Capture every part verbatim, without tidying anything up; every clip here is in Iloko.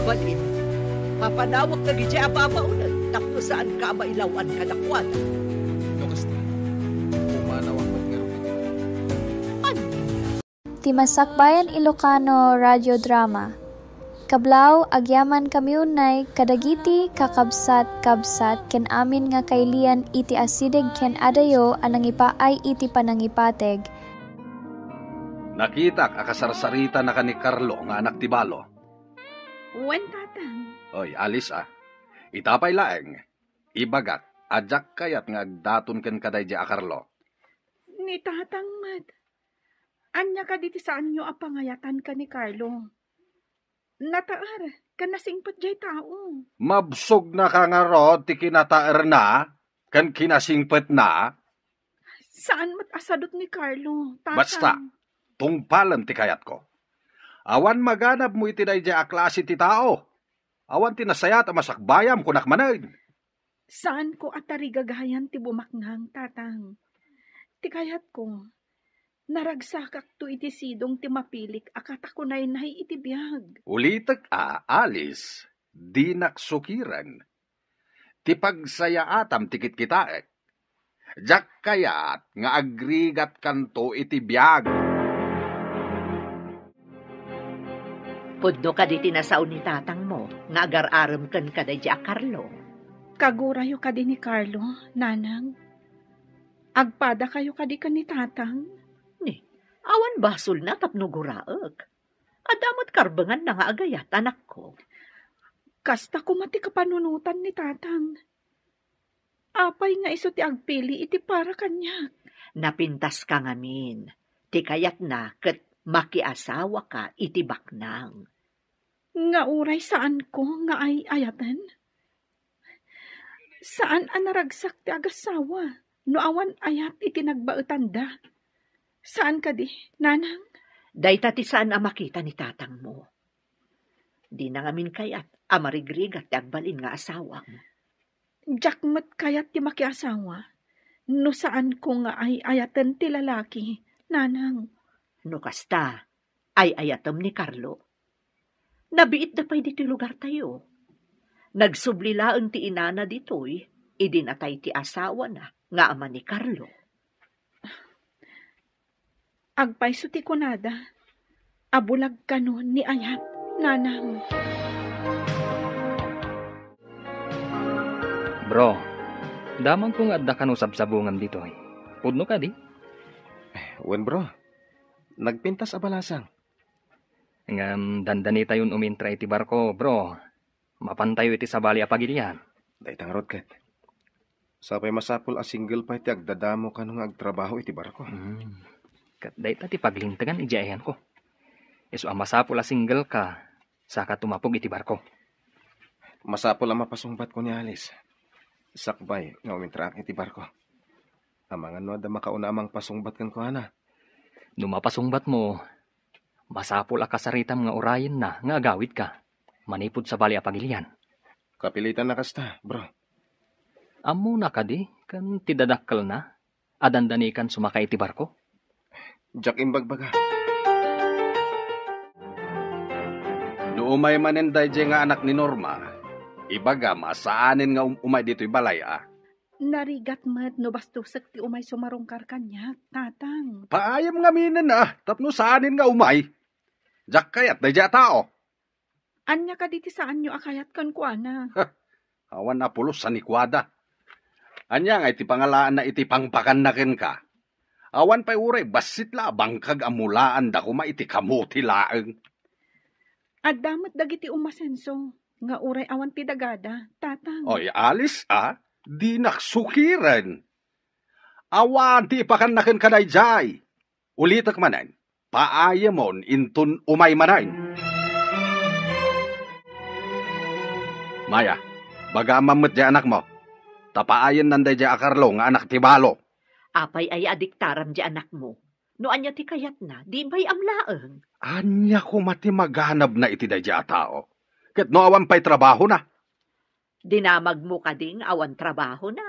Balin, papanawak dagidiay a babaonen tapno saanka a mailaw-an kadakuada. No kasta, pumanawak met ngarud. Ania? Ti Masakbayan Ilocano Radio Drama. Kablaw, agyamankami unay kadagiti kakabsat-kabsat ken amin nga kailian iti asideg ken adayo a nangipaay iti panangipateg. Nakitak a kasarsaritannaka ni Carlo nga anak ti balo. Wen, Tatang. Oy, Alice, a. Ita pay laeng, ibagak a diak kayat nga agdaton kenka daydiay a Carlo. Ni Tatang met. Ania kadi ti saanyo a pangayatan ken ni Carlo? Nataer ken nasingpet diay tao. Mabsogna ka ngarud ti kinataerna ken kinasingpetna? Saan met a sadut ni Carlo, Tatang. Basta, tungpalem ti kayatko. Awan maganabmo iti daydiay a klase ti tao. Awan ti nasayaat a masakbayam, kunak manen. Saanko a tarigagayan ti bumaknang, Tatang. Ti kayatko, naragsakakto iti sidong ti mapilik a katakunaynay iti biag. Ulitek a, Alice, dinak sukiren. Ti pagsayaatam ti kitkitaek. Diak kayat nga agrigatkanto iti biag. Pudno kadi ti nasao ni tatangmo nga agar-arem kenka daydiay a Carlo? Kagurayo kadi ni Carlo, Nanang? Agpadakayo kadi ken ni Tatang? Ni, awan basolna tapno guraek. Adda met karbenganna nga agayat, anakko. Kasta koma ti kapanunotan ni Tatang. Apay nga isu ti agpili iti para kaniak? Napintaska ngamin. Ti kayatna ket makiasawaka iti baknang. Nga uray saanko nga ay-ayaten? Saan a naragsak ti agassawa no awan ayat iti nagbaetanda. Saan kadi, Nanang? Dayta ti saan a makita ni tatangmo. Dina ngamin kayat a marigrigat ti agbalin nga asawam. Diak met kayat ti makiasawa no saanko nga ay-ayaten ti lalaki, Nanang. No kasta, ay-ayatem ni Carlo. Nabiitda pay ditoy lugartayo. Nagsubli laeng ti inana ditoy idi natay ti asawana nga ama ni Carlo. Agpayso ti kunada a bulag kano ni ayat, Nanang. Bro, damagko nga adda kano sabsabungam ditoy. Pudno kadi? Wen, bro. Nagpintas a balasang. Ngem dandanitayon umintra iti barko, bro. Mapantayo iti sabali a pagilian. Dayta ngarud ket. Sapay masapul a single pay ti agdadamo kano nga agtrabaho iti barko. Hmm. Ket dayta ti paglintegan idiay ayanko. Isu a masapul a single ka, saka tumapog iti barko. Masapul a mapasungbatko ni Alice. Sakbay nga umintraak iti barko. Amangan no adda makauna a mangpasungbat kenkuana. No mapasungbatmo, masapul a kasaritam nga urayenna nga agawidka manipud sabali a pagilian. Kapilitan a kasta, bro. Ammona kadi ken ti dadakkelna a dandanikan sumaka iti barko? Diak imbagbaga. No umay manen daydiay nga anak ni Norma, ibagam a saanen nga um-, umay ditoy balay a. Narigat met no bastosek ti umay sumarungkar kaniak, Tatang. Paayam ngaminen a, tapno saanen nga umay. Diak kayat daydiay a tao. Ania kadi ti saanyo a kayat kenkuana? Awan a pulos a ni kuada. Ania nga iti pangalaanna iti pangpakanna kenka? Awan pay uray bassit la a bangkag a mulaanda koma iti kamote laeng. Adda met dagiti umasenso nga uray awan ti dagada, Tatang. Oy, Alice a, dinak sukiren. Awan ti ipakanna kenka daydiay. Ulitek manen, paayamon inton umay manen. Maya, baga man met diay anakmo. Ta paayennan daydiay a Carlo nga anak ti balo. Apay aya a diktaram diay anakmo? No ania ti kayatna, di bay-am laeng. Ania koma ti maganabna iti daydiay a tao? Ket no awan pay trabahona? Dinamagmo kadi nga awan trabahona?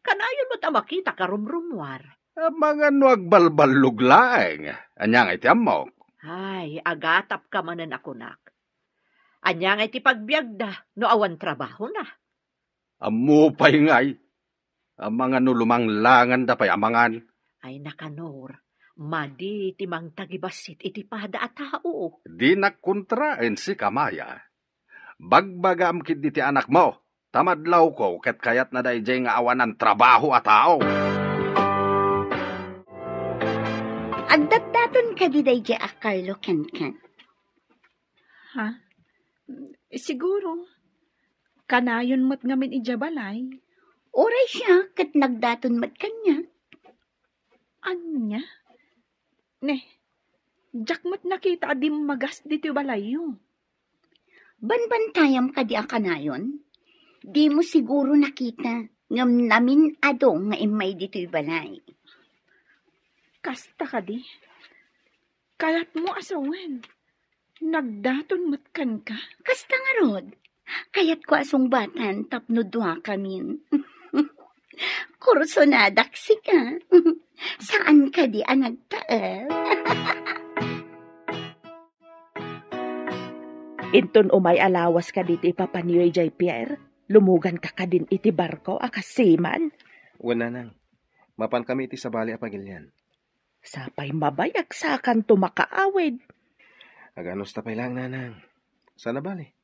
Kanayon met a makita ka rumrumuar. Amangan no agbalballog laeng. Ania nga iti ammok? Ay, agatapka manen a kunak. Ania ngay ti pagbiagda no awan trabahona? Ammo pay ngay. Amangan no lumanglanganda pay amangan. Ay, nakanor, madi ti mangtagibassit iti pada a tao. Dinak kontraen sika, Maya. Bagbagam ketdi ti anakmo, ta madlawko ket kayatna daydiay nga awanan trabaho a tao. Agdatdaton kadi daydiay a Carlo kenken? Ha? Siguro. Kanayon met ngamin idiay balay. Uray siak ket nagdaton met kaniak. Ania? Ne, diak met nakita a dimmagas ditoy balayyo. Banbantayam kadi a kanayon? Dimo siguro nakita, ngem namin-ado nga immay ditoy balay. Kasta kadi? Kayatmo a sawen, nagdaton met kenka? Kasta ngarud, kayatko a sungbatan tapno duakamin. Kursonadak sika. Saan kadi a nagtaeng? Inton umay a lawas kadi ti ipapanyo idiay pier, lumuganka kadin iti barko a kas seaman? Wen, nanang. Mapankami iti sabali a pagilian. Sapay mabayag sakanto makaawid. Aganusta pay laeng, nanang. Saan a bale,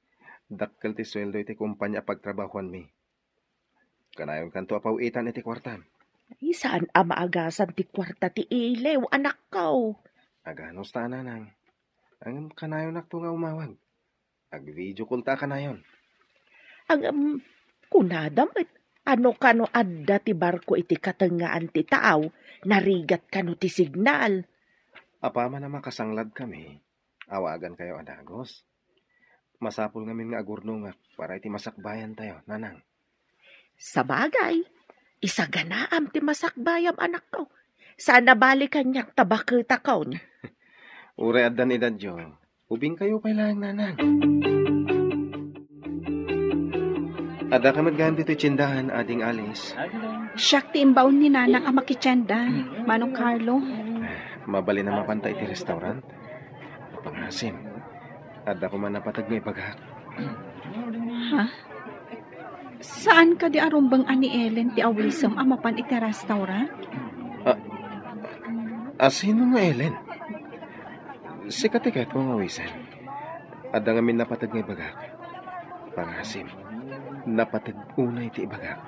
dakkel ti sueldo iti kompania a pagtrabahoanmi. Kanayonkanto a paw-itan iti kuartam. Ay, saan a maagasan ti kuarta ti iliw, anakko. Aganusta, nanang. Ngem kanayonakto nga umawag. Ag-video call ta kanayon. Ngem, kunada met, no kano adda ti barko iti katengngaan ti taaw, narigat kano ti signal. Apaman a makasangladkami, awagankayo a dagus. Masapul ngamin nga agurnongak para iti masakbayantayo, nanang. Sabagay, isaganaam ti masakbayam, anakko. Saan a bale kaniak ta baketakon. Uray addan edadyo, ubingkayo pay laeng, nanang. Addaka met gayam ditoy tiendahan, Ading Alice. Siak ti imbaon ni nanang a makitienda, Manong Carlo. Mabalin a mapanta iti restaurant? Pangasim. Adda koma napateg nga ibagak. Ha? Saan kadi a rumbeng a ni Ellen ti awisem a mapan iti restaurant? A, a sino nga Ellen? Sika ti kayatko nga awisen. Adda ngamin napateg nga ibagak. Pangasim, napateg unay ti ibagak.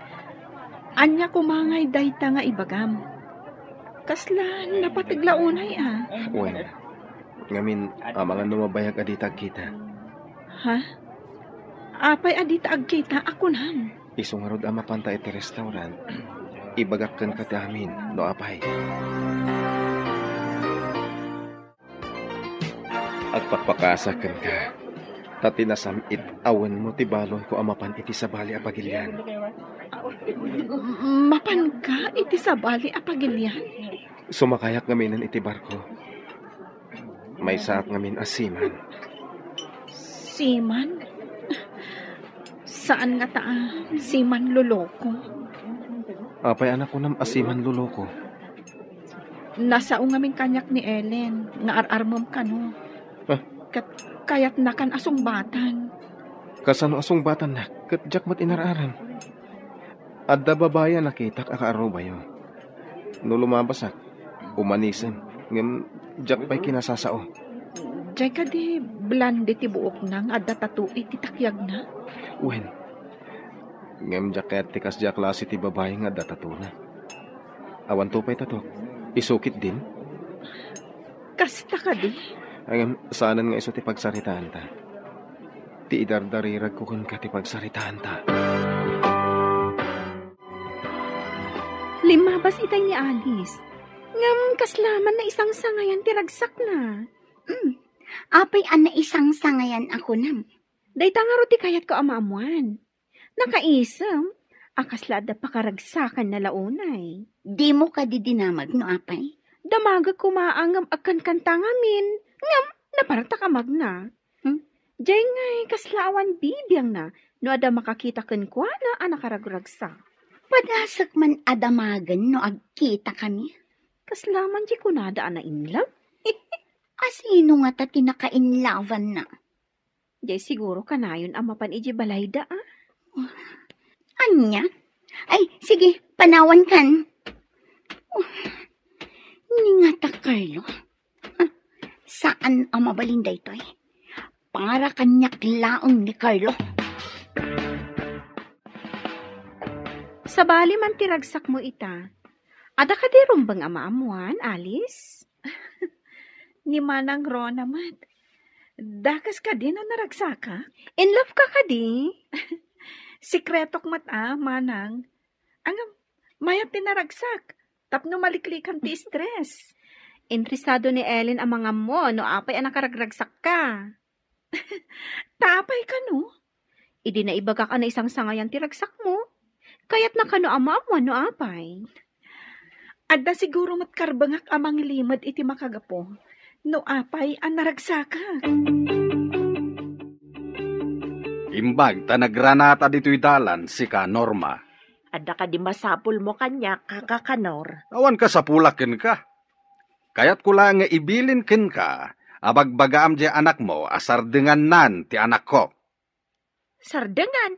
Ania koma ngay dayta nga ibagam? Kasla napateg la unay a? Wen, ngamin, amangan no mabayag a dita agkita. Ha? Apay a dita agkita a kunam? Isu ngarud a mapanta iti restaurant, ibagak kenka ti amin, no apay. Agpakpakaasak kenka, ta ti nasam-it a wenmo ti balonko a mapan iti sabali a pagilian. Mapanka iti sabali a pagilian? Sumakayak ngaminen iti barko. Maysaak ngamin a seaman. Seaman? Saan ngata a seaman loloko? Apay a nakunam a seaman loloko? Nasao ngamin kaniak ni Ellen nga ar-armem kano. Ah? Ket kayatnakan a sungbatan. Kasano a sungbatannak ket diak met inar-aram? Adda babai a nakitak a kaarubayo. No lumabasak, umanisem, ngem diak pay kinasasao. Diay kadi blonde ti buokna nga adda tattoo iti takyagna? Wen. Ngem diak kayat ti kasdiay a klase ti babai nga adda tattoo-na. Awanto pay tattoo. Isu ketdin? Kasta kadi? Ngem saanen nga isu ti pagsaritaanta. Ti idardariragko kenka ti pagsaritaanta. Limmabas itay ni Alice. Ngem kasla man naisangsangayan ti ragsakna. Mm. Apay a naisangsangayan a kunam? Dayta ngarud ti kayatko a maammuan. Nakaisem a kasla adda pakaragsakanna la unay. Dimo kadi dinamag no apay? Damagek koma a ngem agkankanta ngamin, ngem napartak a magna. Hmm? Diay ngay kasla awan bibiangna no adda makakita kenkuana a nakaragragsak. Padasek man a damagen no agkitakami. Kasla man diay kunada a na-in love? A sino ngata ti naka-in love-anna? Jay siguro kanayon a mapan iji balayda, ah. Ania? Ay, sige, panawan kan. Oh, ningatak, Carlo. Ah, saan a mabalin daytoy? Para kaniak laeng ni Carlo. Sabali man ti ragsakmo ita. Adda kadi rumbeng a maammoan, Alice? Ni Manang Rona met. Dakes kadi no naragsakak? In love ka kadi? Sikretok met a, Manang. Ngem, mayat ti naragsak. Tapno maliklikan ti stress. Interesado ni Ellen a mangammo no apay a nakaragragsakka. Ta apay kano? Idi naibagak a naisangsangayan ti ragsakmo, kayatna kano a maammoan no apay. Adda siguro met karbengak a mangilimed iti makagapu no apay a naragsakak. Imbag ta nagranata ditoy dalan sika, Norma. Adda kadi masapulmo kaniak, Kaka Kanor? Awan kasapulak kenka. Kayatko laeng nga ibilin kenka a bagbagaam diay anakmo a sardengannan ti anakko. Sardengan?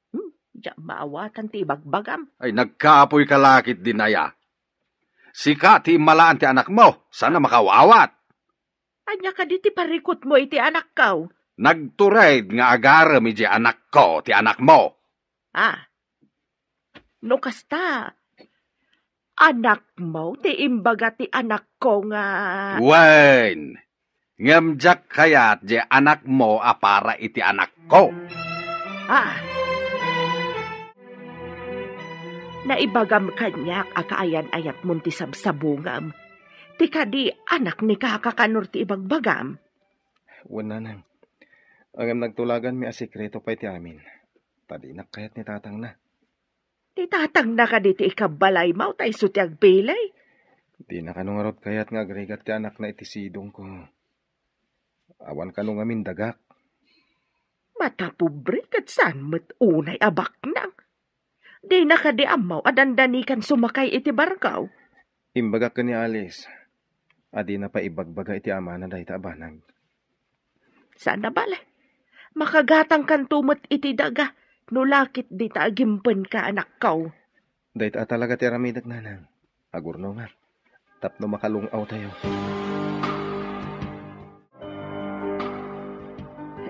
Hmm, diak maawatan ti ibagbagam. Ay, nagkapoyka la ketdin aya. Sika ti immalaan ti anakmo, saan a makaawat. Ania kadi ti parikutmo iti anakko? Nagtured nga agarem idiay anakko ti anakmo. Ah, no kasta, anakmo ti imbaga ti anakko nga Wen, ngem diak kayat diay anakmo a para iti anakko. Ah. Naibagam kaniak a kaayan-ayatmon ti sabsabungam. Ti kadi anak ni Kaka Kanor ti ibagbagam? Wen, nanang. Ngem nagtulaganmi a sekreto pay ti amin. Ta dinak kayat ni tatangna. Ti tatangna kadi ti ikabbalaymo ta isu ti agbilin? Dina kano ngarud kayat nga agrigat ti anakna iti sidongko. Awan kano ngamin dagak. Matapobre ket saan met unay a baknang. Dina kadi ammo a dandanikan sumakay iti barko? Imbagak ken ni Alice a dina pay ibagbaga iti amana dayta a banag. Saan a bale. Makagatangkanto met iti daga no la ket dita agimpenka, anakko. Dayta a talaga ti aramidek, nanang. Agurnongak tapno makalung-awtayo.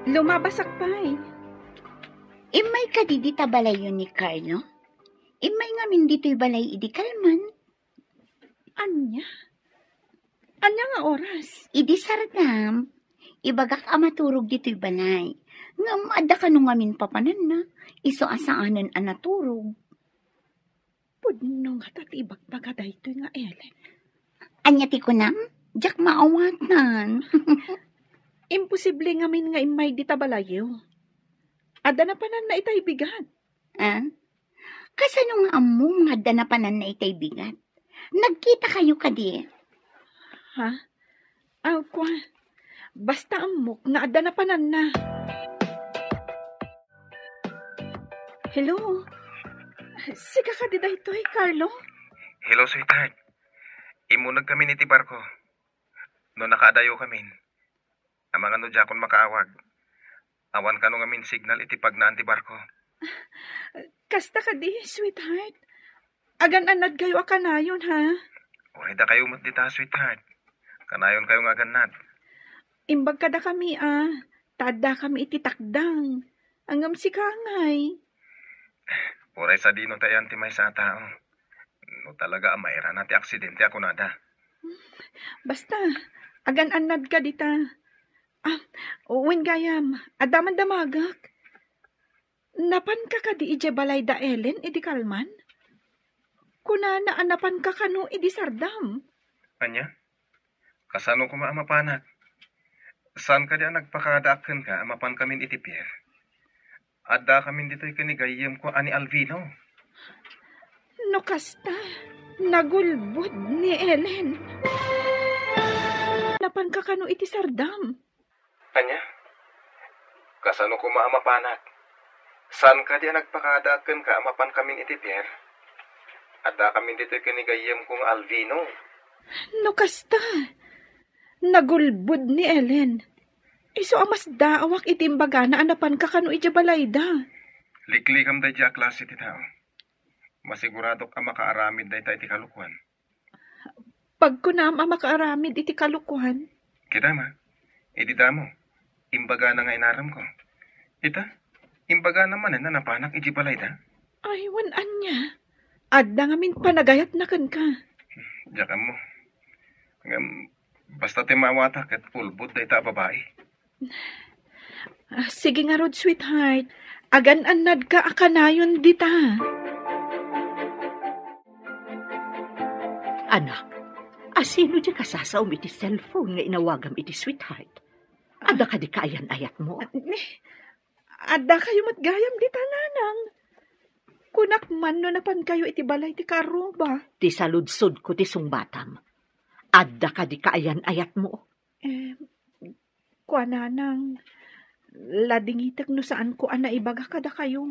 Lumabasak pay. Immay kadi dita balayyo ni Carlo? Immay ngamin ditoy balay idi kalman. Ania? Ania nga oras? Idi sardam, ibagak a maturog ditoy balay. Ngem adda kano ngamin papananna, isu a saanen a naturog. Pudno ngata ti ibagbaga daytoy nga Ellen. Ania ti kunam? Diak maawatan. Imposible ngamin nga immay dita balayyo. Adda napananna itay bigat. Ah? Kasano nga ammom nga adda napananna itay bigat? Nagkitakayo kadi? Ha? Aw, kua. Basta ammok nga adda napananna. Hello? Sika kadi daytoy, Carlo? Hello, sweetheart. Immunegkamin iti barko. No nakaadayokamin, amangan no diakon makaawag. Awan kano ngamin signal iti pagnaan ti barko. Kasta kadi, sweetheart. Agan-annadkayo a kanayon, ha? Uray dakayo met dita, sweetheart. Kanayonkayo nga agannad. Imbag kadakami, a, ta addakami iti takdang. Ngem sika ngay. Uray sadino ta iyan ti maysa a tao. No talaga a mairana ti aksidente a kunada. Basta, agan-annadka dita. Ah, wen gayam, adda man damagek. Napanka kadi idiay balay da Ellen idi kalman? Kunana a napanka kano idi sardam. Ania? Kasano koma a mapanak? Saan kadi a nagpakadaak kenka a mapankamin iti pier? Addakamin ditoy ken ni gayyemko a ni Alvino. No kasta, nagulbod ni Ellen. Napanka kano iti sardam? Ania? Kasano koma a mapanak? Saan kadi a nagpakadaak kenka a mapankamin iti pier? Addakamin ditoy ken ni gayyemko nga Alvino. No kasta, nagulbod ni Ellen. Isu a masdaawak iti imbagana a napanka kano idiay balayda. Liklikam daydiay a klase ti tao. Masiguradok a makaaramid dayta iti kalokuan. Pagkunam a makaaramid iti kalokuan? Kita ma, idi damo, imbagana nga inaramko. Ita, imbagana manen a napanak idiay balayda. Ay, wen ania? Adda ngamin panagayatna kenka. Diak ammo. Ngem, basta ti mawata ket ulbod dayta a babai. Ah, sige ngarud, sweetheart. Agan-annadka a kanayon dita. Anak, asino diay kasasaom iti cellphone nga inawagam iti sweetheart? Adda kadi kaayan-ayatmo? Ni, adda kayo met gayam dita, nanang. Kunak man no napan kayo iti balay ti kaarruba. Ti saludsodko ti sungbatam. Adda kadi kaayan-ayatmo? Eh, kuananang, ladingitek no saanko a naibaga kadakayo.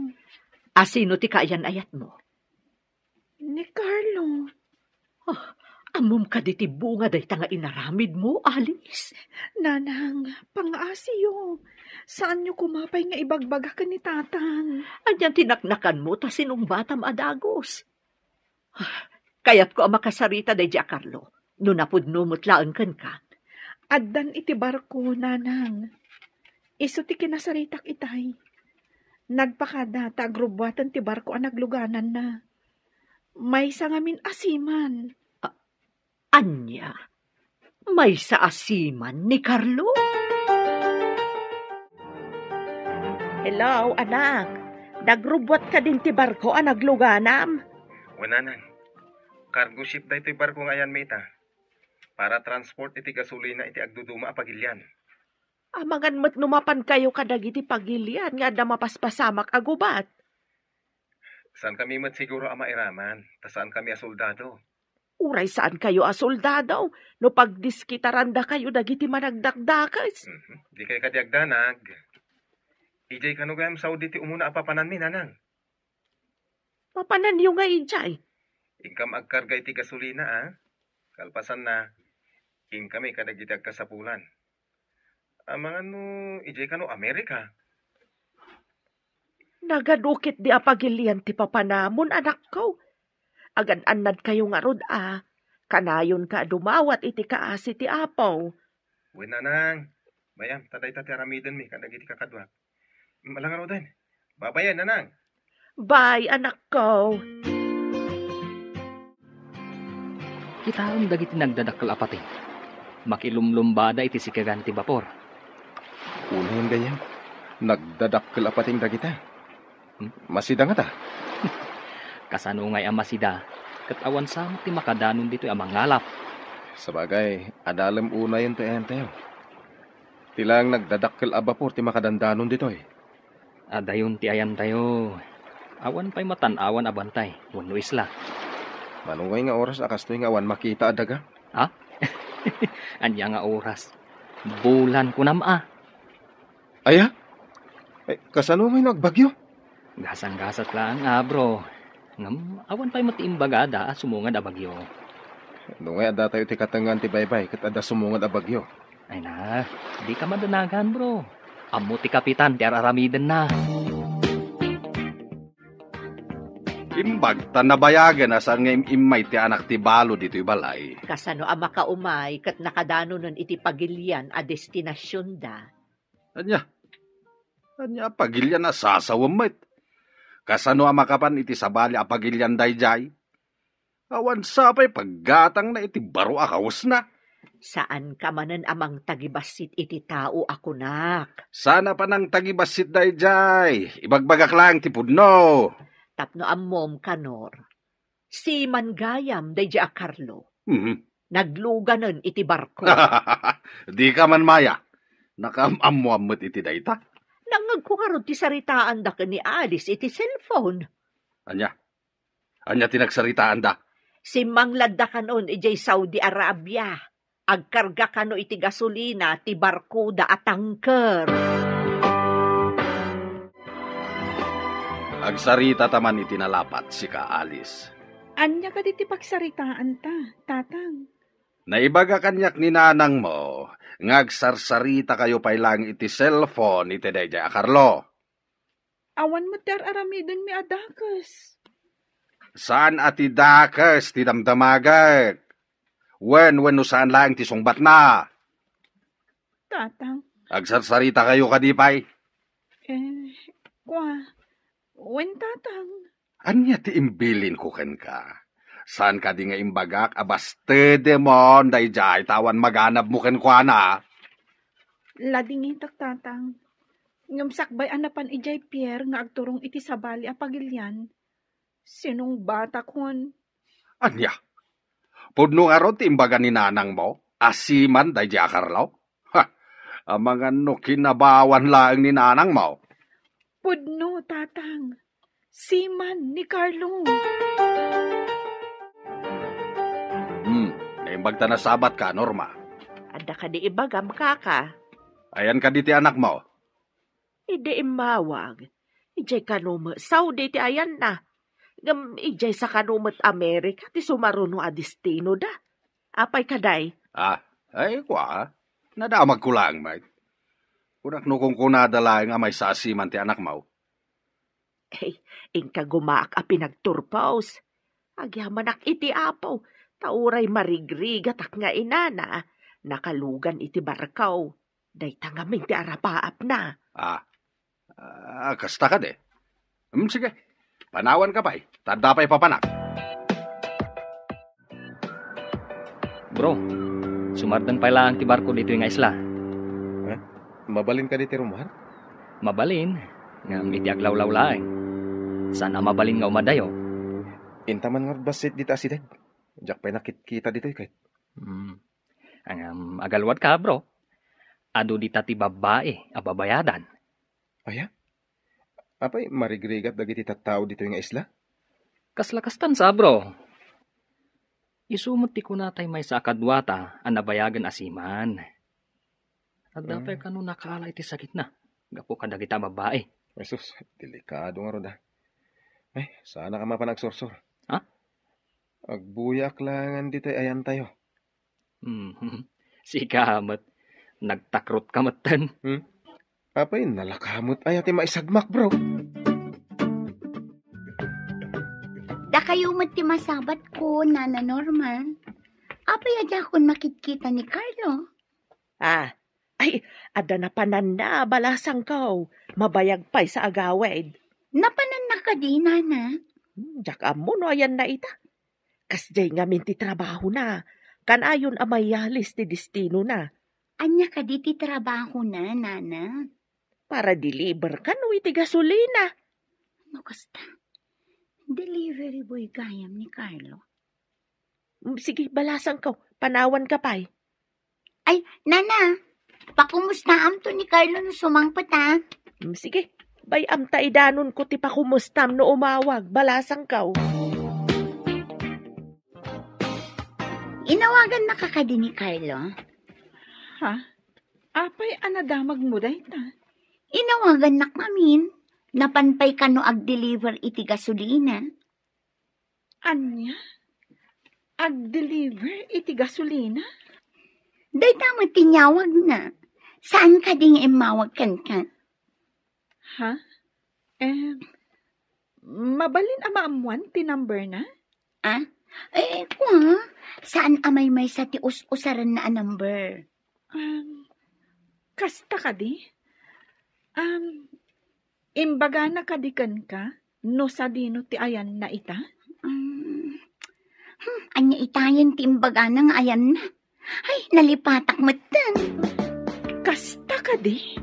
Asino ti kaayan-ayatmo? Ni Carlo. Ah, ammom kadi ti bunga dayta nga inaramidmo, Alice? Nanang, pangaasiyo. Saanyo koma pay nga ibagbaga ken ni Tatang. Ania ti naknakanmo ta sinungbatam a dagus? Kayatko a makasarita daydiay a Carlo, no napudno met laeng kenka. Addan iti barko, nanang. Isu ti kinasaritak itay. Nagpakada ta agrubbuatan ti barko a naglugananna. Maysa ngamin a seaman. A-, ania? Maysa a seaman ni Carlo? Hello, anak. Nagrubbuat kadin ti barko a nagluganam? Wen, nanang. Cargo ship daytoy barko nga ayanmi ita. Para transport iti gasolina iti agduduma a pagilian. Amangan met no mapan kayo kadagiti pagilian nga adda mapaspasamak a gubat. Saan kami met siguro a mairaman, ta saan kami a soldado. Uray saan kayo a soldado, no pagdiskitaranda kayo dagiti managdakdakes. Mhm. Di kayo kadi agdanag. Idiay kano gayam Saudi ti umuna a papananmi, nanang? Papananyo nga idiay? Inkam agkarga iti gasolina, a? Kalpasanna, inkami kadagiti agkasapulan. Amangan no idiay kano Amerika? Nagadu ketdi a pagilian ti papanamon, anakko. Agan-annad kayo ngarud a kanayonka a dumawat iti kaasi ti Apo. Wen, nanang. Mayam, ta dayta ti aramidenmi kadagiti kakaduak. Ala ngaruden. Babayen, nanang. Bye, anakko. Kitaem dagiti nagdadakkel a pateng. Makilumlumbada iti sikagan ti bapor. Unayen gayam, nagdadakkel a pateng dagita. Hmm? Masida ngata? Kasano ngay a masida? Ket awan sa met ti makadanon ditoy a mangalap. Sabagay, adalem unayen ti ayantayo. Ti laeng nagdadakkel a bapor ti makadandanon ditoy. Adayon ti ayantayo. Awan pay matan-awan a bantay wenno isla. Mano ngay nga oras a kastoy nga awan makita a daga? Ha? Ania nga oras? Bulan kunam a. Aya? Eh, kasano ngay no agbagyo? Gasang-gasat laeng a, bro. Ngem awan pay met ti imbagada a sumungad a bagyo. No ngay adda tayo ti katengngaan ti baybay ket adda sumungad a bagyo. Ay na, dika madanagan, bro. Ammo ti kapitan ti ar-aramidenna. Imbag ta nabayagen a saan nga im-immay ti anak ti balo ditoy balay. Kasano a makaumay ket nakadanonen iti pagilian a destinasionda? Ania? Ania a pagilian a sasawem met? Kasano a makapan iti sabali a pagilian daydiay? Awan sa pay paggatangna iti baro a kawesna. Saanka manen a mangtagibassit iti tao a kunak. Saan a panangtagibassit daydiay. Ibagbagak laeng ti pudno. Tapno ammom, Kanor, seaman gayam daydiay a Carlo. Mhm. Nagluganen iti barko. Dika man maya. Nakaam-ammoan met iti dayta. Nangngegko ngarud ti saritaanda ken ni Alice iti cellphone. Ania? Ania ti nagsaritaanda? Simmangladda kanon idiay Saudi Arabia. Agkarga kano iti gasolina ti barkoda a tanker. Agsaritata man iti nalapat, sika, Alice. Ania kadi ti pagsaritaanta, Tatang? Naibaga kaniak ni nanangmo nga agsarsarita kayo pay laeng iti cellphone iti daydiay a Carlo. Awan met ti ar-aramidenmi a dakes. Saan a ti dakes ti damdamagek. Wen, wenno saan laeng ti sungbatna. Tatang. Agsarsarita kayo kadi pay? Eh, kua, wen, Tatang. Ania ti imbilinko kenka? Saan kadi nga imbagak a bastedemon daydiay ta awan maganabmo kenkuana? Ladingitak, Tatang. Ngem sakbay a napan idiay pier nga agturong iti sabali a pagilian, sinungbatakon. Ania? Pudno ngarud ti imbaga ni nanangmo a seaman daydiay a Carlo? Ha! Amangan no kinabawan laeng ni nanangmo. Pudno, Tatang. Seaman ni Carlo. Hmm, naimbag ta nasabatka, Norma. Adda kadi ibagam, kaka? Ayan kadi ti anakmo? Idi immawag, idiay kano met Saudi ti ayanna. Ngem idiay sa kano met Amerika ti sumaruno a destinoda. Apay kadi? Ah, ay, kua, nadamagko laeng met. Kunak no kunkunada laeng a maysa a seaman ti anakmo. Ay, inka gumaak a pinagturpos. Agyamanak iti Apo, ta uray marigrigatak nga inana, nakalugan iti barko. Dayta ngamin ti arapaapna. Ah, ah, kasta kadi? Hmm, sige. Panawanka pay, ta adda pay papanak. Bro, sumardeng pay laeng ti barko ditoy nga isla. Ha? Mabalin kadi ti rummuar? Mabalin, ngem iti aglawlaw laeng. Saan a mabalin nga umadayo. Inta man ngarud bassit dita asideg. Diak pay nakitkita ditoy ket. Hmm. Ngem agaluadka, bro. Adu dita ti babbai a babayadan. Aya? Apay, marigrigat dagiti tattao ditoy nga isla? Kasla kastan sa, bro. Isu met ti kunatay maysa a kaduata a nabayagen a seaman. Adda pay kano nakaala iti sakitna gapu kadagita a babbai. Jesus, delikado ngarud, ah. Ay, saanak a mapan agsursor. Ha? Agbuyaak laengen ditoy ayantayo. Hmm. Sika met, nagtakrotka metten. Hmm? Apay, nalaka met aya ti maisagmak, bro? Dakayo met ti masabatko, Nana Norma. Apay a diakon makitkita ni Carlo? Ah, ay, adda napananna, balasangko. Mabayag pay sa agawid. Napananna kadi, Nana? Hmm, diak ammo no ayanna ita. Kasdiay ngamin ti trabahona. Kanayon a mayalis ti destinona. Ania kadi ti trabahona, Nana? Para deliver kano iti gasolina. No kasta, delivery boy gayam ni Carlo. Mm, sige, balasangko. Panawanka pay. Ay, Nana, pakumustaamto ni Carlo no sumangpet, a. Mm, sige, bay-am ta idanonko ti pakumustam no umawag, balasangko. Inawagannaka kadi ni Carlo? Ha? Apay a nadamagmo dayta? Inawagannak ngamin. Napan pay kano agdeliver iti gasolina? Ania? Agdeliver iti gasolina? Dayta met ti niawagna. Saan kadi nga immawag kenka? Ha? Eh, mabalin a maammuan ti number na? Ah? Eh, kua, saan a maymaysa ti us-usaranna a number? Um, kasta kadi? Um, imbagana kadi kenka no sadino ti ayanna ita? Um, hmm, ania itayen ti imbagana nga ayanna? Ay, nalipatak metten. Kasta kadi?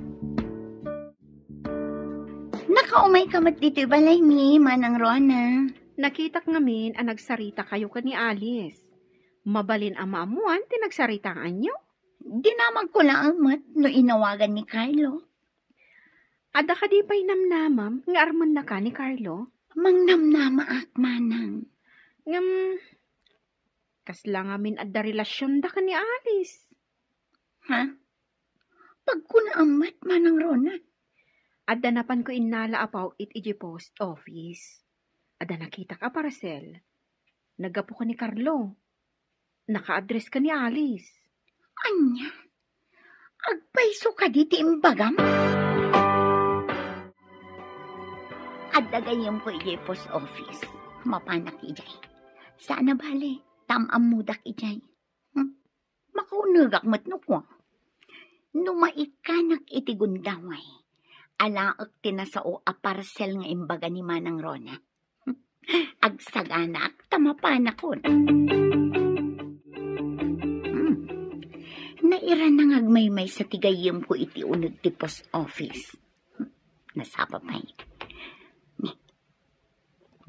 Nakaumay ka met ditoy balaymi, Manang Rona. Nakitak ngamin a nagsarita kayo ken ni Alice. Mabalin a maammuan ti nagsaritaanyo? Dinamagko laeng met no inawagan ni Carlo. Adda kadi pay namnamam nga armennaka ni Carlo? Mangnamnamaak, Manang. Ngem, kasla ngamin adda relasionda ken ni Alice? Ha? Pagkunaam met, Manang Rona. Adda napanko innala a paw-it idiay post office. Adda nakitak a parcel. Naggapu ken ni Carlo. Naka-address ka ni Alice. Ania? Agpayso kadi ti imbagam? Adda gayyemko idiay post office. Mapanak idiay. Saan a bale, ta am-ammodak idiay. Hmm? Makaunegak met no kua. No maikkanak iti gundaway, alaek ti nasao a parcel nga imbaga ni Manang Rona. Agsaganaak ta mapanakon. Hmm. Nairana nga agmaymaysa ti gayyemko iti uneg ti post office. Nasapa pay. Ni,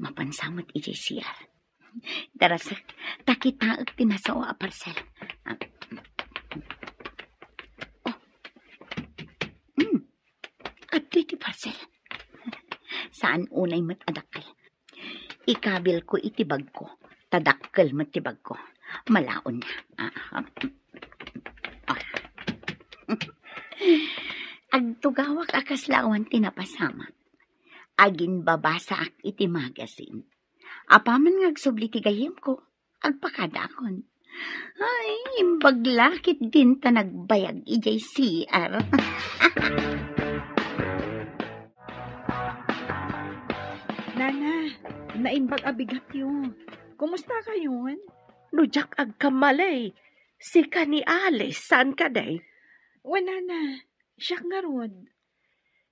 mapansa met idiay C R. Darasek, ta kitaek ti nasao a parcel. Ah. Oh. Hmm. Adtoy ti parcel. Saan unay met a dakkel. Ikabilko iti bagko. Ta dakkel met ti bagko. Malaonna. Ah, ah. Ah. Agtugawak a kasla awan ti napasamak. Aginbabasaak iti magazine. Apaman nga agsubli ti gayyemko, agpakadaakon. Ay, imbag la ketdin ta nagbayag idiay C R. Nana, naimbag a bigatyo. Kumusta kayon? No diak agkamali, sika ni Alice, saan kadi? Wen, Nana, siak ngarud.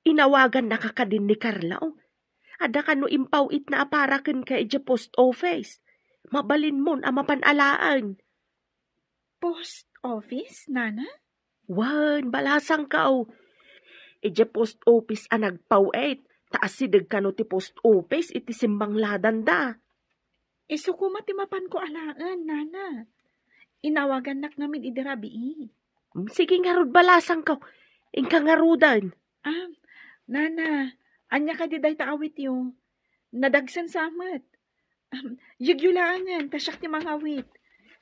Inawagannaka kadin ni Carlo? Adda kano impaw-itna a para kenka idiay post office. Mabalinmon a mapan alaen. Post office, Nana? Wen, balasangko. Idiay post office a nagpaw-it, ta asideg kano ti post office iti simmangladanda. Isu koma ti mapanko alaen, Nana. Inawagannak ngamin idi rabii. Mm, sige ngarud, balasangko. Inka ngaruden. Ah, Nana, ania kadi dayta awityo? Nadagsen sa met. Ahem, yegyo laengen, ta siak ti mangawit.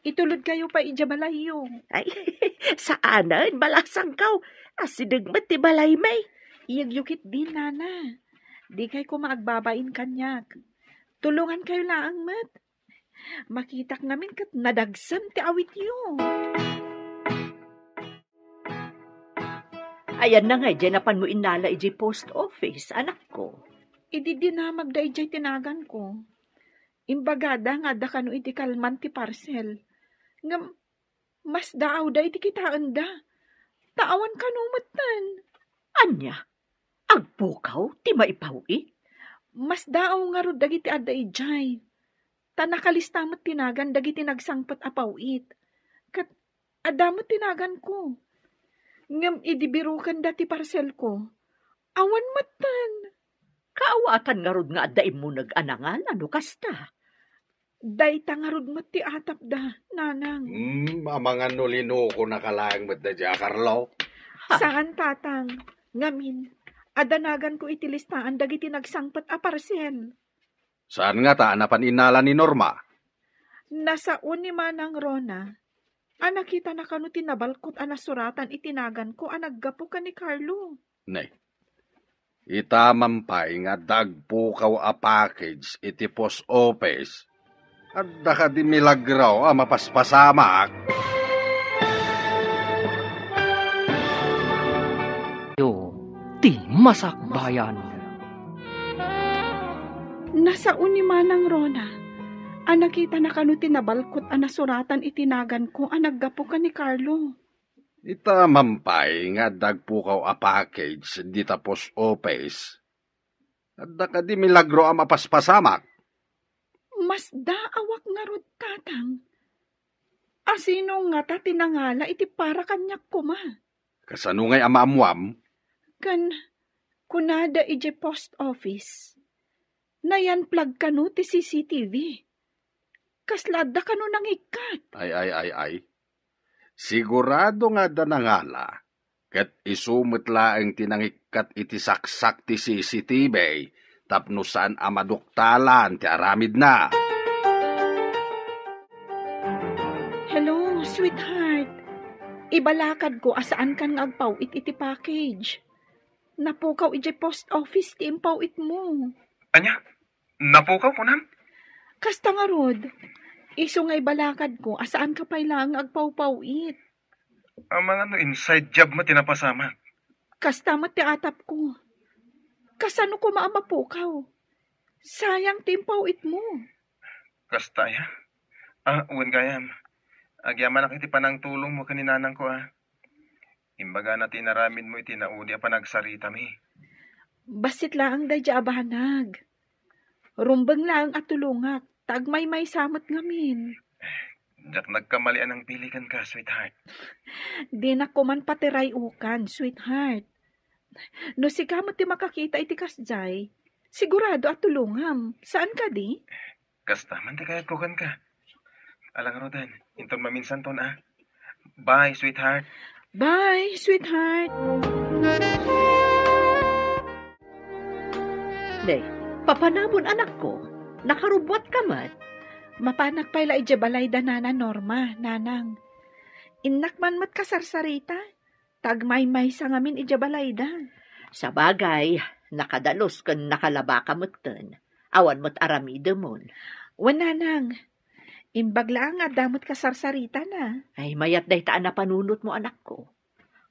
Itulodkayo pay idiay balayyo. Ay, saanen, balasangko. Asideg met ti balaymi. Yegyo ketdin, Nana. Dikay koma agbabain kaniak. Tulongankayo laeng met. Makitak ngamin ket nadagsem ti awityo. Ayanna nga idiay napanmo innala idiay post office, anakko? Idi dinamagda idiay tinaganko, imbagada nga adda kano iti kalman ti parcel. Ngem masdaawda iti kitaenda. Ta awan kano metten. Ania? Agpukaw ti maipaw-it? Masdaaw ngarud dagiti adda idiay. Ta nakalista met ti nagan dagiti nagsangpet a paw-it. Ket adda met ti naganko. Ngem idi birokenda ti parselko, awan metten. Kaawatan ngarud nga adda immuneg a nangala no kasta? Dayta ngarud met ti atapda, Nanang. Hmm, amangan no linokonaka laeng met daydiay a Carlo. Ha? Saan, Tatang. Ngamin, adda naganko iti listaan dagiti nagsangpet a parcel. Saan ngata a napan innala ni Norma? Nasao ni Manang Rona a nakitana kano ti nabalkot a nasuratan iti naganko a naggapu ken ni Carlo. Nay, itamam pay nga adda agpukaw a package iti post office. Adda kadi milagro a mapaspasamak? Yo, ti masakbayan. Nasao ni Manang Rona a nakitana kano ti nabalkot a nasuratan iti naganko a naggapu ken ni Carlo. Itamam pay nga adda agpukaw a package dita post office. Adda kadi milagro a mapaspasamak? Masdaawak ngarud, Tatang. Asino ngata ti nangala iti para kaniak koma? Kasano ngay a maammuam? Ken kunada idiay post office, nayan-flag kano ti C C T V. Kasla adda kano nangikkat? Ay, ay, ay, ay. Sigurado nga adda nangala, ket isu met laeng ti nangikkat iti saksak ti C C T V tapno saan a maduktalan ti aramidna. Hello, sweetheart. Ibalakadko a saankan nga agpaw-it iti package. Napukaw idiay post office ti impaw-itmo. Ania? Napukaw, kunam? Kasta ngarud. Isu nga ibalakadko a saanka pay laeng nga agpawpaw-it. Amangan no inside job met ti napasamak. Kasta met ti atapko. Kasano koma a mapukaw? Sayang ti impaw-itmo. Kasta aya? Ah, wen gayam. Agyamanak iti panangtulongmo ken ni nanangko, ah. Imbagana ti inaramidmo iti naudi a panagsaritami. Bassit laeng daydiay a banag. Rumbeng laeng a tulongak, ta agmaymaysa met ngamin. Diak nagkamali a nangpili kenka, sweetheart. Dinak koman patiray-okan, sweetheart. No sika met ti makakita iti kasdiay, sigurado a tulongam. Saan kadi? Kasta man ti kayatko kenka. Ala ngaruden, inton maminsanton, ah. Bye, sweetheart. Bye, sweetheart. Nay, papanamon, anakko. Nakarubbuatka met. Mapanak pay la idiay balay da Nana Norma, Nanang. Innak man met kasarsarita. Ta agmaymaysa ngamin idiay balayda. Sabagay, nakadalus ken nakalabaka metten. Awan met aramidemon. Wen, Nanang, imbag laeng nga adda met kasarsaritana. Ay, mayat dayta a napanunotmo, anakko.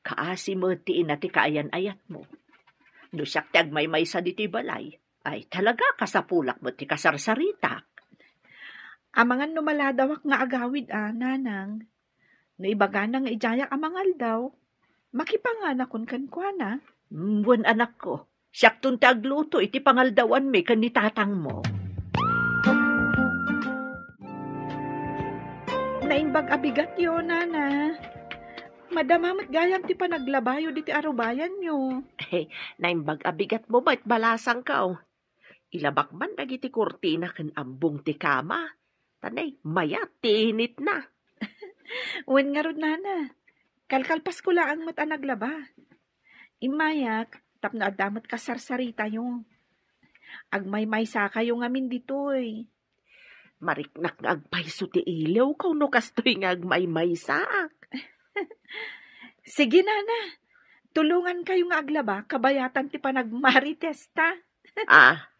Kaasi met ti ina ti kaayan-ayatmo. No siak ti agmaymaysa ditoy balay, ay, talaga, kasapulak met ti kasarsaritak. Amangan no maladawak nga agawid a, Nanang. No ibagana nga idiayak a mangaldaw, makipanganakon kenkuana. Mm, wen, anakko, siakton ti agluto iti pangaldawanmi ken ni tatangmo. Naimbag a bigatyo, Nana. Madama met gayam ti panaglabayo diti arubayanyo. Naimbag a bigatmo met, balasangko. Ilabak man dagiti kurtina ken abbong ti kama. Ta nay, mayat ti initna. Wen ngarud, Nana, kalkalpasko laeng met a naglaba. Immayak tapno adda met kasarsaritayo. Agmaymaysakayo ngamin ditoy. Mariknak nga agpayso ti iliwko no kastoy nga agmaymaysaak. Sige, Nana. Tulongankayo nga aglaba kabayatan ti panagmaritesta. Ah.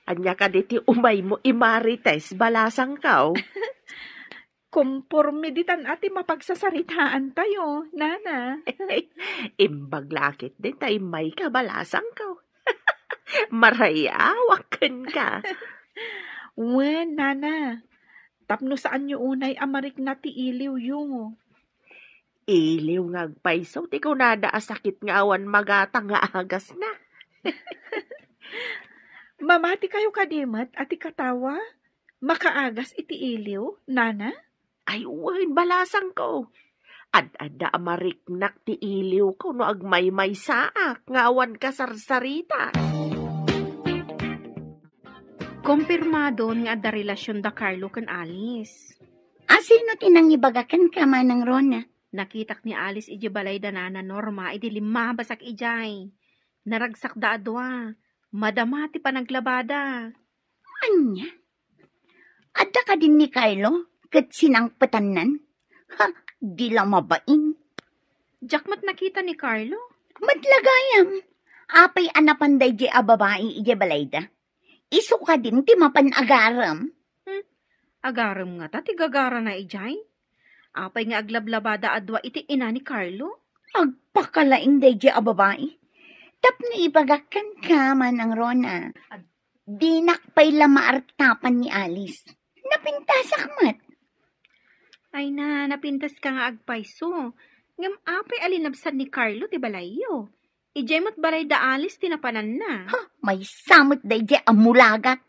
Ania kadi ti umaymo imarites, balasangko? Komporme ditan a ti mapagsasaritaantayo, Nana. Imbag la ketdi ta immayka, balasangko. Marayawak kenka. Wen, Nana. Tapno saanyo unay a marikna ti iliwyo. Iliw nga agpayso ti kunada a sakit nga awan magatang nga agasna. Mamatikayo kadi met a ti katawa? Makaagas iti iliw, Nana? Ay, wen, balasangko. Ad-adda a mariknak ti iliwko no agmaymaysaak nga awan kasarsarita. Kompirmadon nga adda relasion da Carlo ken Alice. A, sino ti nangibaga kenka, Manang Rona? Nakitak ni Alice idiay balay da Nana Norma idi limmabasak idiay. Naragsakda a dua. Madama ti panaglabada. Ania? Adda kadin ni Carlo ket sinangpetannan? Ha, di la mabain. Diak met nakita ni Carlo. Met la gayam. Apay a napan daydiay a babai idiay balayda? Isu kadin ti mapan agarem? Hmm, agarem ngata ti gagarana idiay? Apay nga aglablabada a dua iti ina ni Carlo? Agpakalaing daydiay a babai. Tapno ibagak kenka, Manang Rona. Dinak pay la maartapan ni Alice. Napintasak met. Ay na, napintaska nga agpayso. Ngem apay a linabsan ni Carlo ti balayyo? Idiay met balay da Alice ti napananna. Ha, maysa met daydiay a mulagat.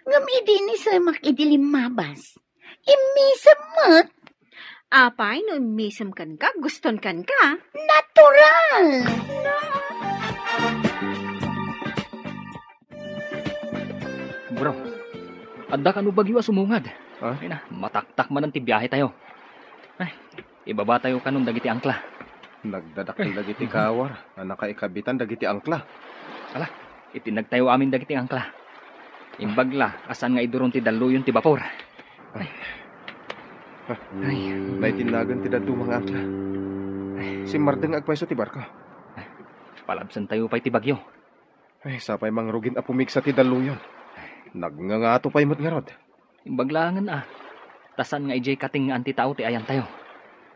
Ngem idi inisemak idi limmabas, immisem met. Apay no immisem kenka, guston kenka? Natural! Bro, adda kano bagyo a sumungad. Ha? Ay na, mataktak manen ti biahe tayo. Ay, ibaba tayo kanon dagiti angkla. Nagdadakkel dagiti kawar a nakaikabitan dagiti angkla. Ala, itinnag tayo amin dagiti angkla. Imbag la a saan nga iduron ti dalluyon ti bapor. Ay. Ay. Naitinnagan ti dadduma nga angkla. Simmardeng nga agpayso ti barko. Palabsen tayo pay ti bagyo. Ay, sapay mangrugin a pumigsa ti dalluyon. Nagngangato pay met ngarud. Imbag laengen a, ta saan nga idiay katengngaan ti tao ti ayantayo.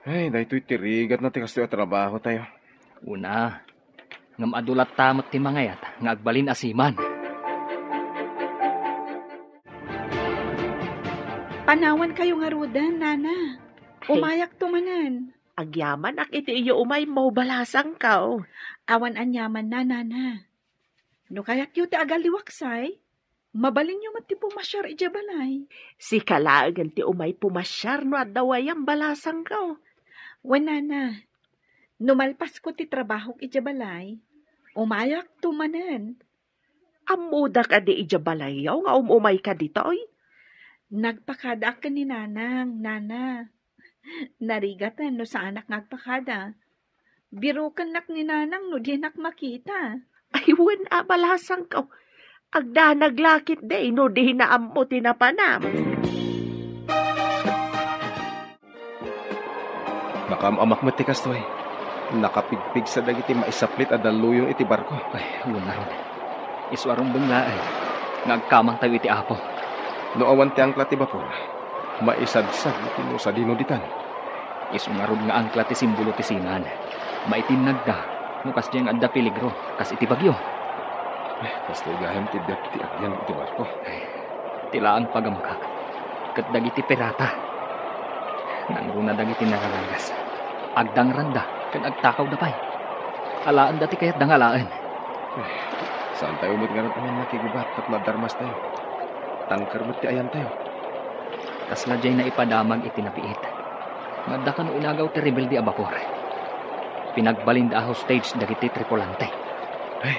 Ay, daytoy ti rigatna ti kastoy a trabahotayo. Una, ngem adu latta met ti mangayat nga agbalin a siman. Panawankayo ngaruden, Nana. Umayakto manen. Agyamanak iti iyo umaymo, balasangko. Awan aniamanna, Nana. No kayatyo ti agalliwaksay, mabalinyo met ti pumasiar idiay balay. Sika laengen ti umay pumasiar no adda wayam, balasangko. Wen, Nana, no malpasko ti trabahok idiay balay, umayakto manen. Ammoda kadi idiay balayyo nga um-umayka ditoy? Nagpakadaak ken ni Nanang, Nana. Narigaten no saanak nga agpakada. Birokennak ni Nanang no dinak makita. Ay, wen a, balasangko. Agdanag la ketdi no dina ammo ti napanam. Nakaam-amak met ti kastoy. Nakapigpigsa dagiti maisaplit a dalluyon iti barko. Ay, wen ngarud. Isu a rumbeng laeng nga agkamangtayo iti Apo. No awan ti angkla ti bapor, maisadsad iti no sadino ditan. Isu ngarud nga angkla ti simbolo ti siman. Maitinnagda no kasdiay nga adda peligro, kas iti bagyo. Eh, kastoy gayam ti biag ti agyan iti barko. Ay, ti laeng pagamkak ket dagiti pirata. Nangruna dagiti nararagas. Agdangranda ken agtakawda pay. Alaenda ti kayatda nga alaen. Eh, saantayo met ngarud a mannakigubat tapno addarmastayo. Tangker met ti ayantayo. Kasla diay naipadamag iti napiit. Nga adda kano inagaw ti rebelde a bapor. Pinagbalinda a hostage dagiti tripulante. Ay,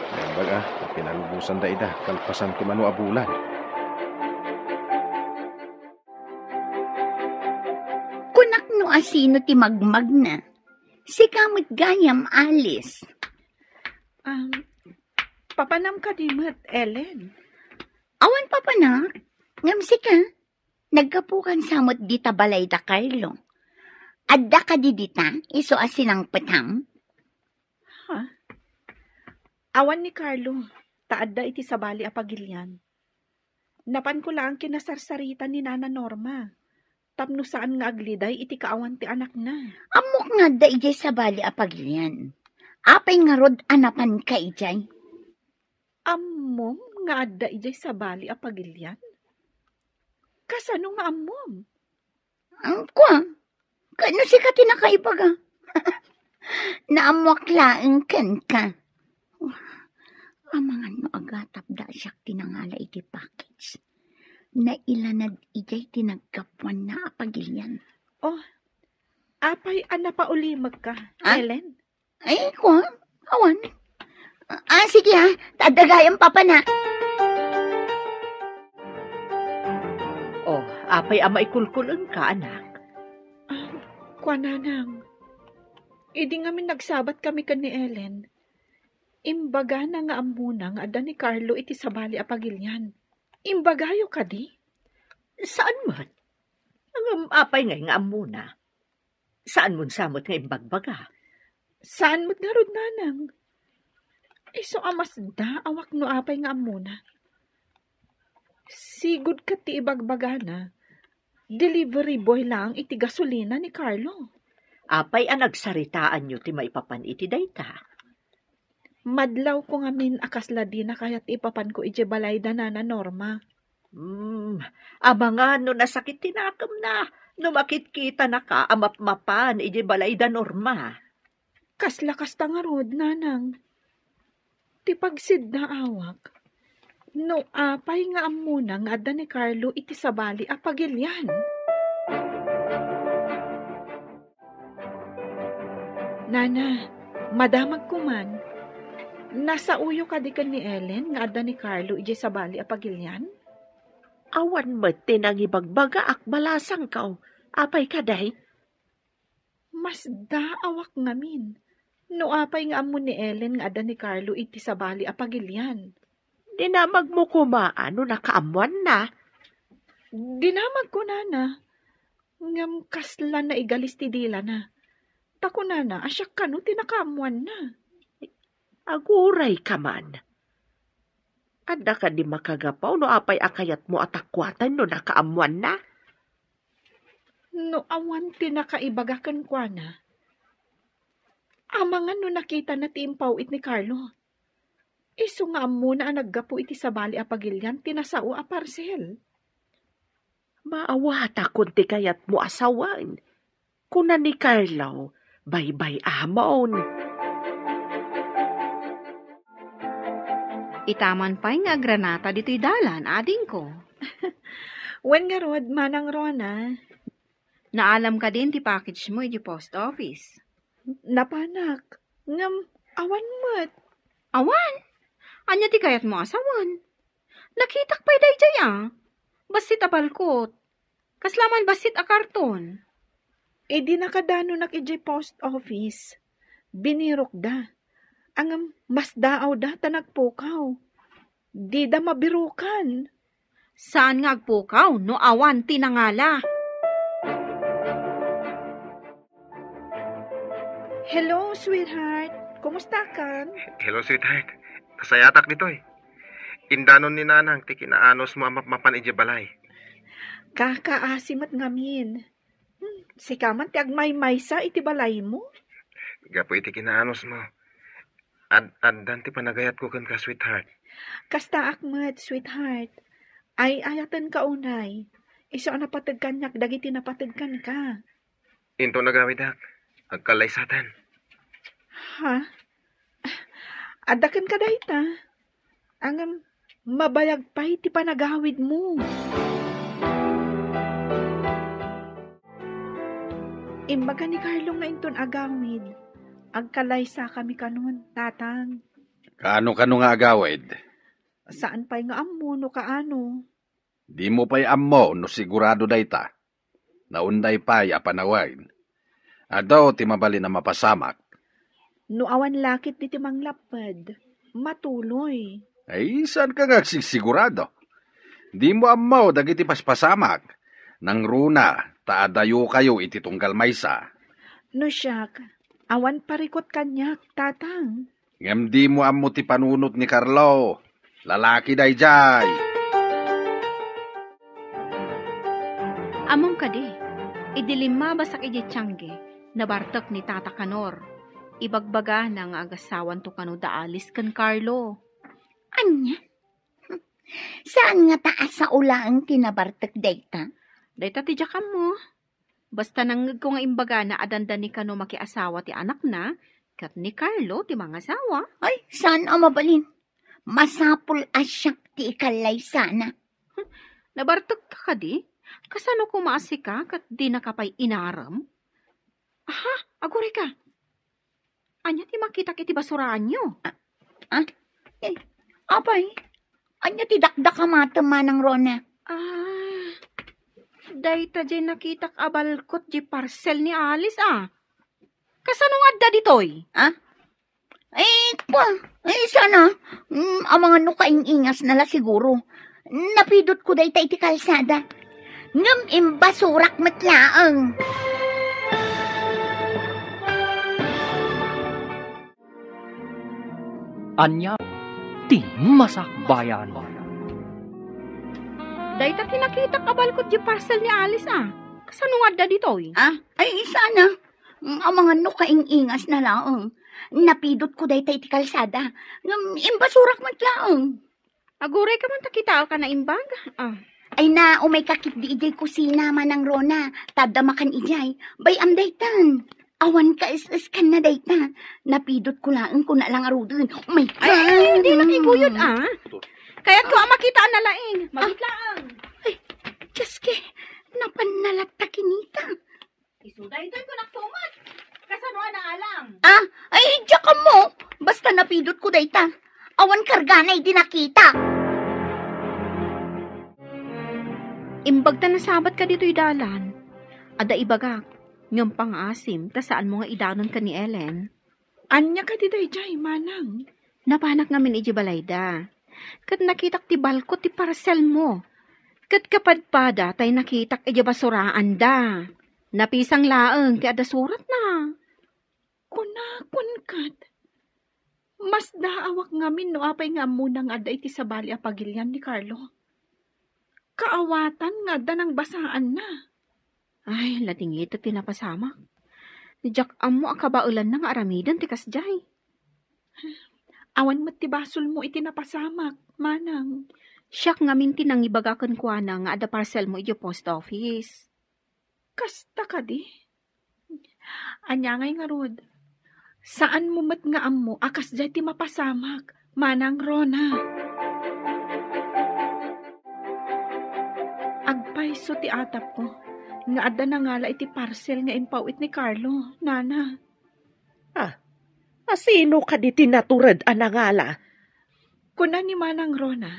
naimbag a, ta pinalubosanda ida kalpasan ti mano a bulan. Kunak no asino ti magmagna. Sika met gayam, Alice. Um, papanam kadi met, Ellen? Awan papanak, ngem sika, naggapukan sa met dita balay da Carlo. Adda kadi dita, isu a sinangpetam? Ha? Awan ni Carlo, ta adda iti sabali a pagilian. Napanko laeng kinasarsarita ni Nana Norma tapno saan nga agliday iti kaawan ti anakna. Ammok nga adda idiay sabali a pagilian. Apay ngarud a napanka idiay? Ammom nga adda idiay sabali a pagilian? Kasano nga ammom? Ang kua, kano sika ti nakaibaga? Naammoak laeng kenka. Amangan no agatapda siak ti nangala iti package. Nailanad idiay ti naggapuanna a pagilian. Oh, apay a napaulimekka, Ah? Ellen? Ay, kua, awan. Ah, sige ha, ta adda gayam papanak. Oh, apay a maikulkul-engka, anak? Ah, kua, Nanang. Idi ngamin nagsabat kami ken ni Ellen, imbagana nga ammona nga adda ni Carlo iti sabali a pagilian. Imbagayo kadi? Saan met? Ngem apay ngay nga ammona? Saan mon sa met nga imbagbaga? Saan met ngarud, Nanang? Isu a masdaawak no apay nga ammona. Sigud ket ti ibagbagana, delivery boy laeng iti gasolina ni Carlo. Apay a nagsaritaanyo ti maipapan iti dayta? Madlawko ngamin a kasla dina kayat ti ipapanko idiay balay da Nana Norma. Hmm, amangan no nasakit ti nakemna no makitkitanaka a mapmapan idiay balay da Norma. Kasla kasta ngarud, Nanang. Ti pagsiddaawak, no apay nga ammona nga adda ni Carlo iti sabali a pagilian. Nana, madamagko man. Nasaoyo kadi ken ni Ellen nga adda ni Carlo idiay sabali a pagilian? Awan met ti nangibagbagaak, balasangko. Apay kadi? Masdaawak ngamin no apay nga ammo ni Ellen nga adda ni Carlo iti sabali a pagilian. Dinamagmo koma no nakaammoanna? Dinamagko, Nana. Ngem kasla naigalis ti dilana. Ta kunana a siak kano ti nakaammoanna. Agurayka man. Adda kadi makagapu no apay a kayatmo a takuaten no nakaammoanna? No awan ti nakaibaga kenkuana, amangan no nakitana ti impaw-it ni Carlo. Isu nga ammona a naggapu iti sabali a pagilian ti nasao a parsel. Maawatakon ti kayatmo a sawen, kuna ni Carlo, baybay-amon. Itaman pay nga agranata ditoy dalan, adingko. Wen ngarud, Manang Rona. Naalam kadin ti package mo iti post office? Napanak, ngem awan met. Awan? Ania ti kayatmo a sawen? Nakitak pay daydiay a. Bassit a balkot. Kasla man bassit a karton. Idi nakadanonak idiay post office, binirokda. Ngem masdaawda ta nagpukaw. Dida mabirokan. Saan nga agpukaw no awan ti nangala? Hello, sweetheart. Kumustakan? Hello, sweetheart. Nasayatak ditoy. Indanon ni Nanang ti kinaanusmo a mapmapan idiay balay. Kakaasi met ngamin. Hmm, sika man ti agmaymaysa iti balaymo? Gapu iti kinaanusmo. Ad-, addan ti panagayatko kenka, sweetheart. Kastaak met, sweetheart. Ay-ayatenka unay. Isu a napateg kaniak dagiti napateg kenka. Inton agawidak, agkallaysaten. Ha? Adda kenka dayta? Ngem mabayag pay ti panagawidmo. Imbaga ni Carlo nga inton agawid, agkalaysakami kanon, Tatang. Kaano-kano nga agawid? Saan pay nga ammo no kaano. Dimo pay ammo no sigurado dayta. Naunday pay a panawen. Adu ti mabalin a mapasamak. No awan lakit diti manglapped, matuloy. Ay, saanka nga agsigsigurado? Dimo ammo dagiti paspasamak. Nangruna, ta adayokayo iti tunggal maysa. No siak, awan parikut kaniak, Tatang. Ngem dimo ammo ti panunot ni Carlo. Lalaki daydiay. Ammom kadi, idi limmabasak idiay tiangge, nabartek ni Tata Kanor. Ibagbagana nga agasawanto kano da Alice ken Carlo. Ania? Saan ngata a sao laeng ti nabartek dayta? Dayta ti diak ammo. Basta nangngegko nga imbagana a dandani kano makiasawa ti anakna, ket ni Carlo ti mangasawa. Ay, saan a mabalin? Masapul a siak ti ikallaysana. Nabartekka kadi? Kasano koma a sika ket dinaka pay inarem? Aha, agurayka. Ania ti makitak iti basuraanyo? Ah, ah? Eh, apay, ania ti dakdakamatem, Manang Rona? Ah, dayta diay nakitak a balkot diay parsel ni Alice, ah. Kasano nga adda ditoy? Ah? Eh, kwa, eh, sana, mm, amangan no kaing-ingasna la siguro. Napidotko dayta iti kalsada. Ngem imbasurak met laeng. Ania ti masakbayan? Dayta ti nakitak a balkot diay parsel ni Alice, ah. Kasano nga adda ditoy? Ah, ay, sana. Mm, amangan no kaing-ingasna laeng. Napidotko dayta iti kalsada. Ngem imbasurak met laeng. Agurayka man ta kitaek a naimbag. Ah. Ay na, umayka ketdi idiay kusina, Manang Rona. Ta adda makan idiay. Bay-am daytan. Awan kaes-eskanna dayta. Napidotko laeng kuna la ngaruden. Umayka. Ay, ay, ay, di nakiguyod, ah. Kayatko a makita a nalaing. Mabit laeng. Ay, Diyos ko, napan na latta kinita. Isu daytoy kunak tumet. Kasano a naalam? Ah, ay, diak ammo. Basta napidotko dayta. Awan kargana idi nakita. Imbag ta nasabat ka ditoy dalan. Adda ibagak, ngem pangaasim ta saanmo nga idanon ken ni Ellen. Ania kadi daydiay, Manang? Napanak ngamin idiay balayda. Ket nakitak ti balkot ti parselmo. Ket kapadpada tay nakitak idiay basuraanda. Napisang laeng ti adda suratna. Kunakon ket, Masdaawak ngamin no apay nga ammona nga adda iti sabali a pagilian ni Carlo. Kaawatan nga adda nangbasaanna. Ay, ladingit ti napasamak. Diak ammo a kabaelanna nga aramiden ti kasdiay. Awan met ti basolmo iti napasamak, manang. Siak ngamin ti nangibaga kenkuana nga adda parcelmo idiay post office. Kasta kadi? Ania ngay ngarud? Saanmo met nga ammo a kasdiay ti mapasamak, Manang Rona. Agpayso ti atapko nga adda nangala iti parcel nga impaw-it ni Carlo, nana. Ah, a sino kadi ti natured a nangala? Kuna ni Manang Rona,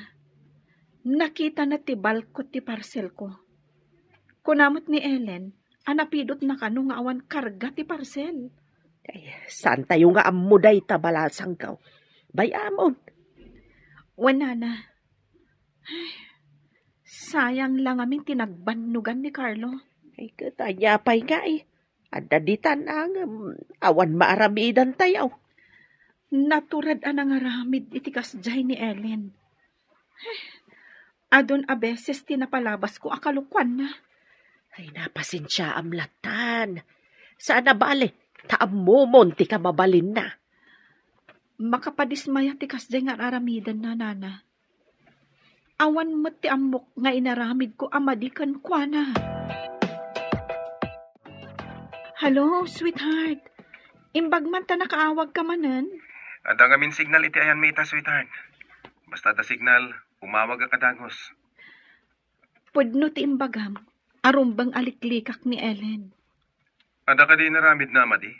nakitana ti balkot ti parcelko. Kuna met ni Ellen, a napidotna kano nga awan karga ti parcel. Ay, saan tayo nga ammo dayta, balasangko? Bay-amon. Wen, nana. Ay, sayang la ngamin ti nagbannogan ni Carlo. Ay, ket ania pay nga, eh? Adda ditan, ngem awan maaramidan tayo. Natured a nangaramid iti kasdiay ni Ellen. Adun a beses ti napalabasko a kalokuanna. Ay, napasensiaam lattan. Saan a bale, ta ammomon ti kamabalinna. Makapadismaya ti kasdiay nga ar-aramidenna, nana. Awan met ti ammok nga inaramidko a madi kenkuana. Hello, sweetheart. Imbag man ta nakaawagka manen? Adda ngamin signal iti ayanmi ita, sweetheart. Basta adda signal, umawagak a dagus. Pudno ti imbagam, a rumbeng a liklikak ni Ellen. Adda kadi inaramidna a madi?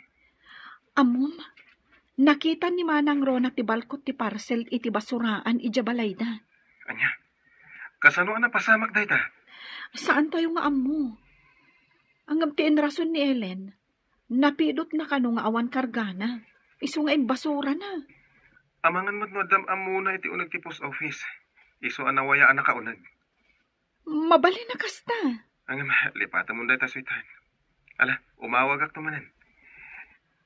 Ammom, nakita ni Manang Rona ti balkot ti parcel iti basuraan idiay balayda. Ania? Kasano a napasamak dayta? Saan tayo nga ammo. Ngem ti inrason ni Ellen, napidotna kano nga awan kargana, isu nga imbasurana. Amangan met no addam ammona iti uneg ti post office, isu a nawaya a nakauneg. Mabalin a kasta. Ngem, lipatemon dayta, sweetheart. Ala, umawagakto manen.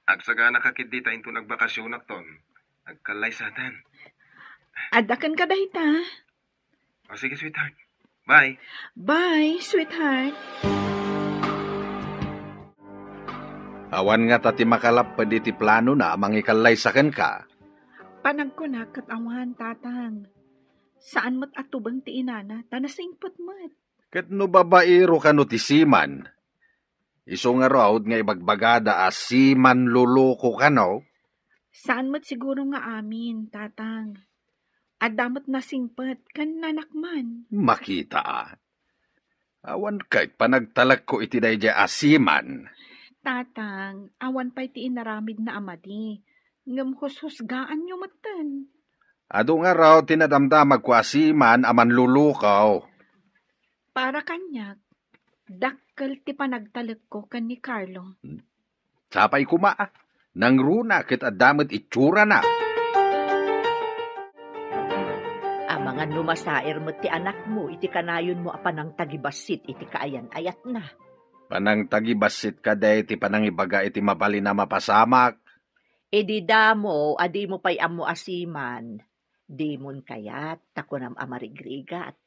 Agsaganaka ketdi ta inton agbakasionakton, agkallaysaten. Adda kenka dayta. O, sige, sweetheart. Bye. Bye, sweetheart. Awan ngata ti makalapped iti planona a mangikallaysa kenka. Panagkunak ket awan, tatang. Saan met a tubeng ti inana, ta nasingpet met. Ket no babaero kano ti seaman, isu ngarud nga ibagbagada a seaman loloko kano? Saan met siguro nga amin, tatang. Adda met nasingpet ken nanakman. Makita a. Awan ket panagtalekko iti daydiay a seaman. Tatang, awan pay ti inaramidna a madi, ngem hushusgaanyo metten. Adu ngarud ti nadamdamagko a seaman a manlulukaw. Para kaniak, dakkel ti panagtalekko ken ni Carlo. Sapay koma, nangruna ket adda met itsurana. Amangan no masair met ti anakmo iti kanayonmo a panangtagibassit iti kaayan-ayatna. Panangtagibassit kadi ti panangibaga iti mabalin a mapasamak? Idi damo a dimo pay ammo a seaman, dimon kayat ta kunam a marigrigat.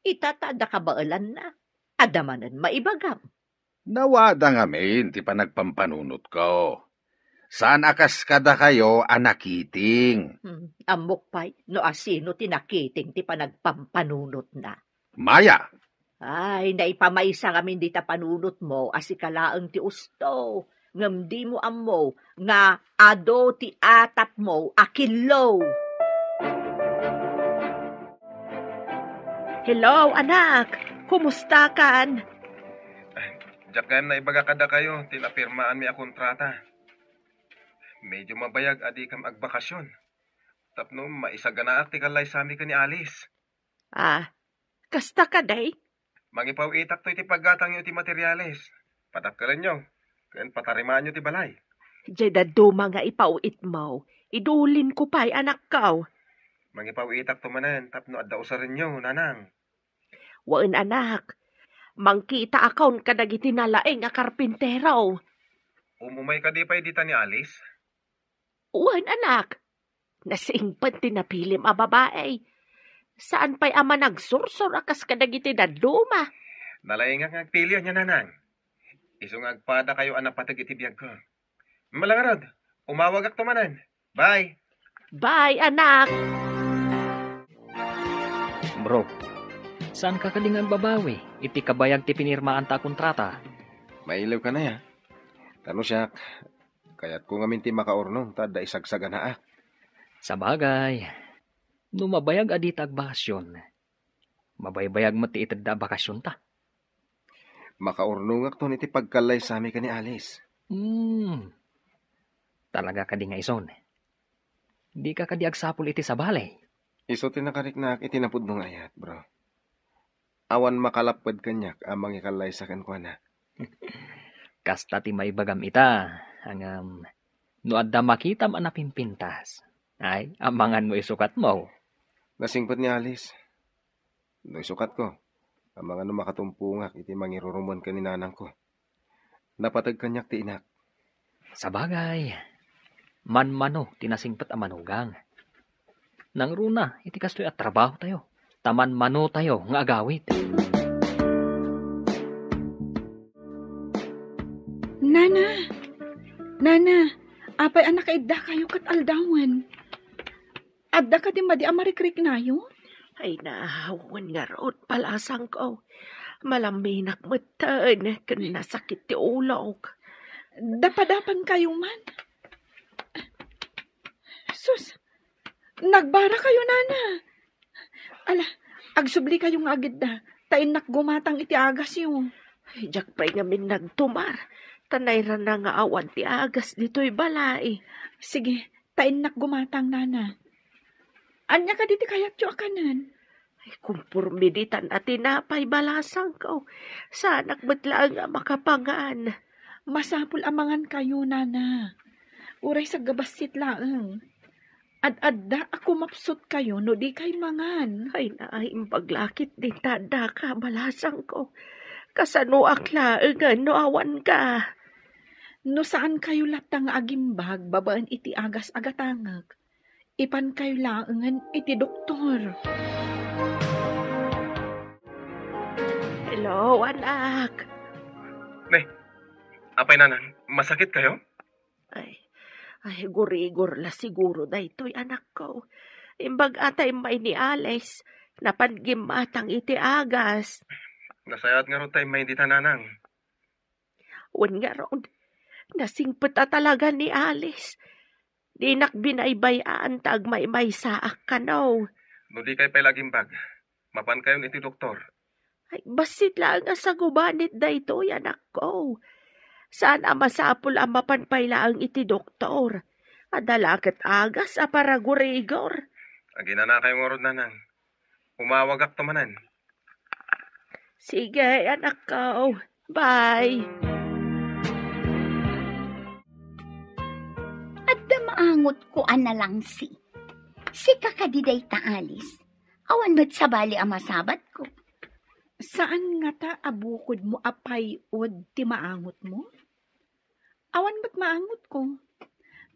Ita ta adda kabaelanna, adda manen maibagam. Nawada ngamin ti panagpampanunotko. Saan a kas kadakayo a nakiting. Hmm, ammok pay no asino ti nakiting ti panagpampanunotna. Maya! Ay, naipamaysa ngamin dita panunotmo a sika laeng ti usto, ngem dimo ammo nga adu ti atapmo a killo. Hello, anak! Kumustakan? Diak gayam naibaga kadakayo ti napirmaanmi a kontrata. Medyo mabayag a dikam agbakasyon. Tapno maisaganaak ti kallaysami ken ni Alice. Ah, kasta kadi? Mangipaw-itakto iti paggatangyo iti materiales. Patakkelenyo, ken patarimaanyo ti balay. Diay dadduma nga ipaw-itmo, idulinko pay, anakko. Mangipaw-itakto manen tapno adda usarenyo, nanang. Wen, anak. Mangkitaakon kadagiti nalaing a karpintero. Umumay kadi pay dita ni Alice? Wen, anak. Nasingpet ti napilim a babai. Saan pay a managsursor a kas kadagiti dadduma. Nalaingak nga agpili, ania, nanang. Isu nga agpadakayo a napateg iti biagko. Mala ngarud, umawagakto manen. Bye. Bye, anak. Bro, saanka kadi nga agbabawi iti kabayag ti pinirmaanta a kontrata? Mailiwka na, ya. Ta no siak, kayatko ngamin ti makaurnong ta adda isagsaganaak. Sabagay, no mabayag a dita agbakasyon, mabaybayag met ti itedda a bakasyonta. Makaurnongakton iti pagkallaysami ken ni Alice. Hmm. Talaga kadi nga ison? Dika kadi agsapul iti sabali? Isu ti nakariknaak iti napudno nga ayat, bro. Awan makalapped kaniak a mangikallaysa kenkuana. Kasta ti maibagam ita, ngem no adda makitam a napimpintas, ay, amangan mo isukatmo. Nasingpet ni Alice. No isukatko, amangan no makatumpongak iti mangirurumuen ken ni nanangko. Napateg kaniak ti inak. Sabagay, manmano ti nasingpet a manugang. Nangruna iti kastoy a trabahotayo, ta manmanotayo nga agawid. Nana, nana, apay a nakaiddakayo ket aldawen? Adda kadi madi a marikriknayo? Ay, na, wen ngarud, balasangko. Malamminak metten ken nasakit ti ulok. Dapadapankayo man. Sus, nagbara kayo, nana. Ala, agsubli kayo nga agidda, ta innak gumatang iti agasyo. Ay, diak pay ngamin nagtumar, ta nairana nga awan ti agas ditoy balay. Sige, ta innak gumatang, nana. Ania kadi ti kayatyo a kanen? Ay, kumporme ditan a tinapay, balasangko. Saanak met laeng a makapangan. Masapul a mangan kayo, nana. Uray saggabassit laeng. Ad-adda a kumapsut kayo no di kay mangan. Ay, naimbag lakit din ta addaka, balasangko. Kasanoak laengen no awanka? No saan kayo latta nga agimbag babaen iti agas a gatangek, ipan kayo laengen iti doktor. Hello, anak. Ne, apay, nanang, masakit kayo? Ay, ay, gurigor la siguro daytoy, anakko. Imbag a ta immay ni Alice, napan gimmatang iti agas. Nasayaat ngarud ta immay dita, nanang. Wen ngarud, nasingpet a talaga ni Alice. Dinak binaybay-an ta agmaymaysaak kano. No di kay pay la agimbag, mapan kayon iti doktor. Ay, bassit laeng a sagubanit daytoy, anakko. Saan a masapul a mapan pay laeng iti doktor. Adda la ket agas a paragurigor. Aginana kayo ngarud, nanang. Umawagakto manen. Sige, anakko. Bye. Adda maangotko a nalangsi. Sika kadi dayta, Alice. Awan met sabali a masabatko. Saan ngata a bukodmo a pay-od ti maangotmo? Awan met maangotko.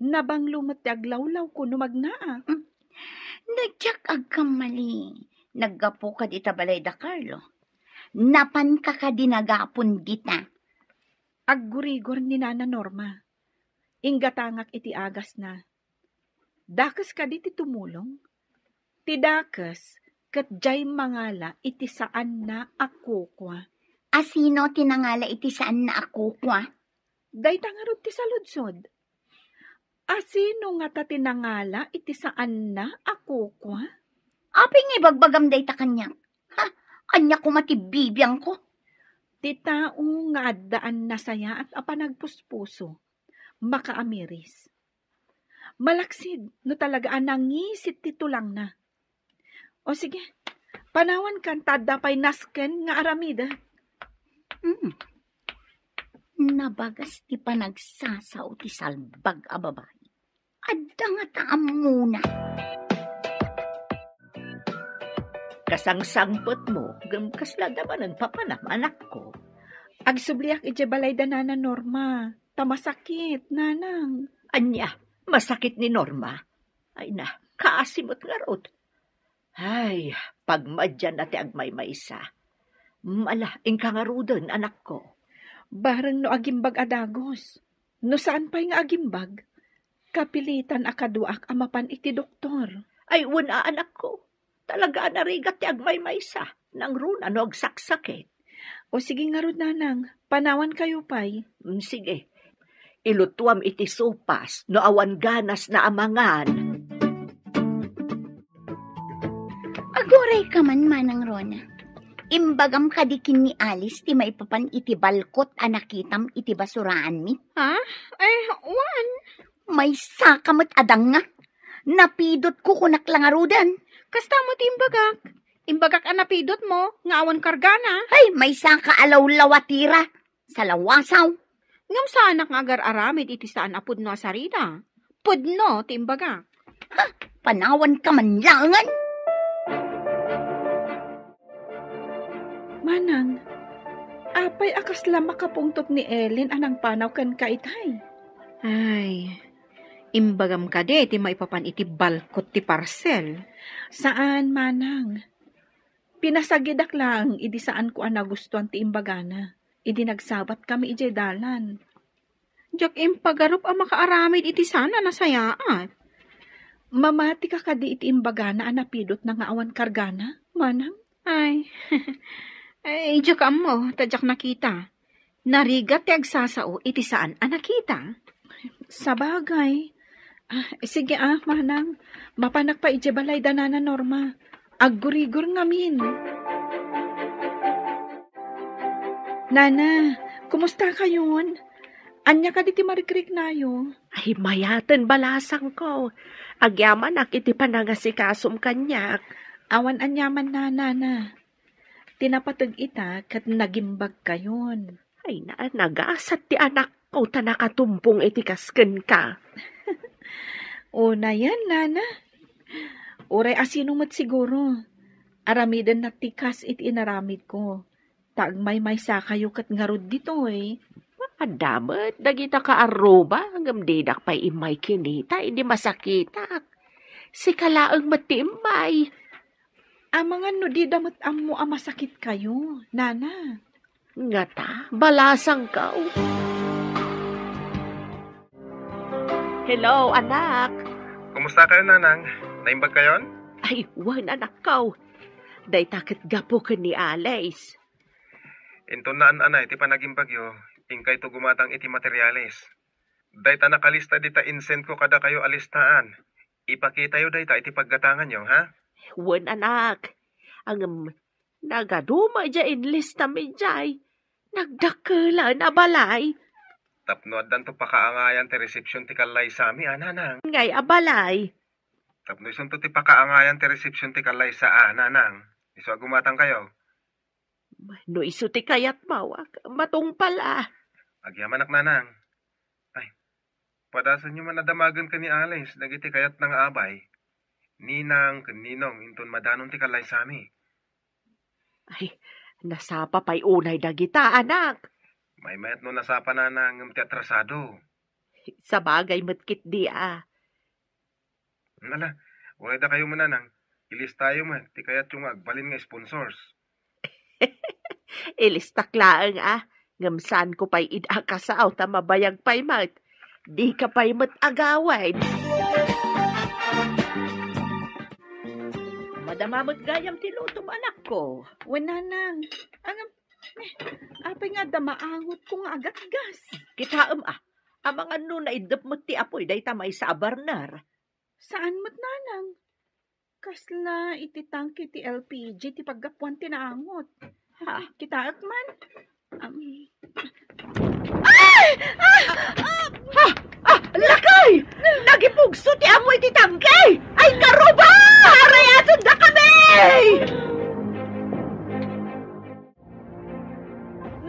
Nabanglo met ti aglawlawko no magnaak. Mm. No diak agkammali, naggapuka dita balay da Carlo. Napanka kadi nagapon dita? Aggurigor ni Nana Norma. Inggatangak iti agasna. Dakes kadi ti tumulong? Ti dakes ket diay mangala iti saanna a kukua. A sino ti nangala iti saanna a kukua? Dayta ngarud ti saludsod. A sino ngata ti nangala iti saanna a kukua? Apay nga ibagbagam dayta kaniak? Ha? Ania koma ti bibiangko? Ti tao nga addaan nasayaat a panagpuspuso, makaamiris. Malaksid no talaga a nangisit ti tulangna. O sige, panawankan ta adda pay nasken nga aramidek. Hmm. Nabagas ti panagsasao ti salbag a babai. Adda ngata ammona. Kasangsangpetmo, ngem kasla adda manen papanam, anakko. Agsubliak idiay balay da Nana Norma, ta masakit, nanang. Ania, masakit ni Norma? Ay na, kaasi met ngarud. Ay, pagmadianna ti agmaymaysa. Mala, inka ngaruden, anakko. Bareng no agimbag a dagus. No saan pay nga agimbag, kapilitan a kaduaak a mapan iti doktor. Ay, wen a, anakko. Talaga a narigat ti agmaymaysa. Nangruna no agsaksakit. O sige ngarud, nanang, panawankayo pay. Mm, sige. Ilutuam iti sopas no awan ganasna a mangan. Agurayka man, Manang Rona. Imbagam kadi ken ni Alice ti maipapan iti balkot a nakitam iti basuraanmi? Ha? Ay, wen. Maysaka met a danga. Napidotko, kunak la ngaruden. Kasta met ti imbagak. Imbagak a napidotmo nga awan kargana. Ay, maysaka a lawlawatira. Salawasaw. Ngem saanak nga agar-aramid iti saan a pudno a sarita. Pudno ti imbagak. Ha? Panawanka man laengen. Manang, apay a kasla makapungtot ni Ellen a nangpanaw kenka itay? Ay, imbagam kadi ti maipapan iti balkot ti parcel? Saan, Manang. Pinasagidak laeng idi saanko a nagustuan ti imbagana idi nagsabatkami idiay dalan. Diak impagarup a makaaramid iti saan a nasayaat. Mamatika kadi iti imbagana a napidotna nga awan kargana, Manang? Ay, ay, diak ammo, ta diak nakita. Narigat ti agsasao iti saan a nakita. Sabagay. Ah, sige, ah, Manang. Mapanak pay idiay balay da Nana Norma. Aggurigor ngamin. Nana, kumusta kayon? Ania kadi ti marikriknayo? Ay, mayaten, balasangko. Agyamanak iti panangasikasom kaniak. Awan aniaman, Nana, Nana. Ti napateg ita ket nagimbagkayon. Ay, na-, nagasat ti anakko ta nakatumpong iti kas kenka. Unayen, Nana. Uray asino met siguro. Aramidenna ti kas iti inaramidko. Ta agmaymaysakayo ket ngarud ditoy. Adda met dagita kaarruba, ngem didak pay immay kinita idi masakitak. Sika laeng met ti immay. Amangan no dida met ammo a masakitkayo, Nana. Ngata, balasangko. Hello, anak. Kumusta kayo, Nanang? Naimbag kayon? Ay, wen, anakko. Dayta ket gapu ken ni Alice. Inton naan-anay ti panagimbagyo, inkayto gumatang iti materiales. Dayta nakalista dita insend ko kadakayo a listaan. Ipakitayo dayta iti paggatanganyo, ha? Wen, anak. Ngem, nagaduma idiay inlistam idiay. Nagdakkelan a balay. Tapno addanto pakaangayan ti resepsiyon ti kallaysami, a, Nanang. Ngay a balay? Tapno isunto ti pakaangayan ti resepsiyon ti kallaysa, a, Nanang. Isu a gumatangkayo. No isu ti kayatmo, ak-, matungpal a. Agyamanak, Nanang. Ay, padasenyo man a damagen ken ni Alice dagiti kayatna nga abay. Ninang ken Ninong inton madanon ti kallaysami. Ay, nasapa pay unay dagita, anak. Maymayat no nasapa, Nanang, ngem ti atrasado. Sabagay met ketdi a. Ala, uray dakayo met, Nanang. Ilistayo met ti kayatyo nga agbalin nga sponsors. Ilistak laeng a, ngem saanko pay ida a kasao ta mabayag pay met. Dika pay met agawid. Madama met gayam ti lutom, anakko. Wen, Nanang. Ang, eh, apay nga adda maangotko nga agatgas? Kitaem a, amangan no naiddep met ti apuy dayta maysa a burner. Saan met, Nanang? Kasla iti tangke ti L P G ti paggapuan ti naangot. Ha? Kitaek man. Am. Ay! Ah! Ah! Ah! Ah! Lakay! Nagipugso ti amoy ti tangke! Ay, karuba! Arayaten dakami!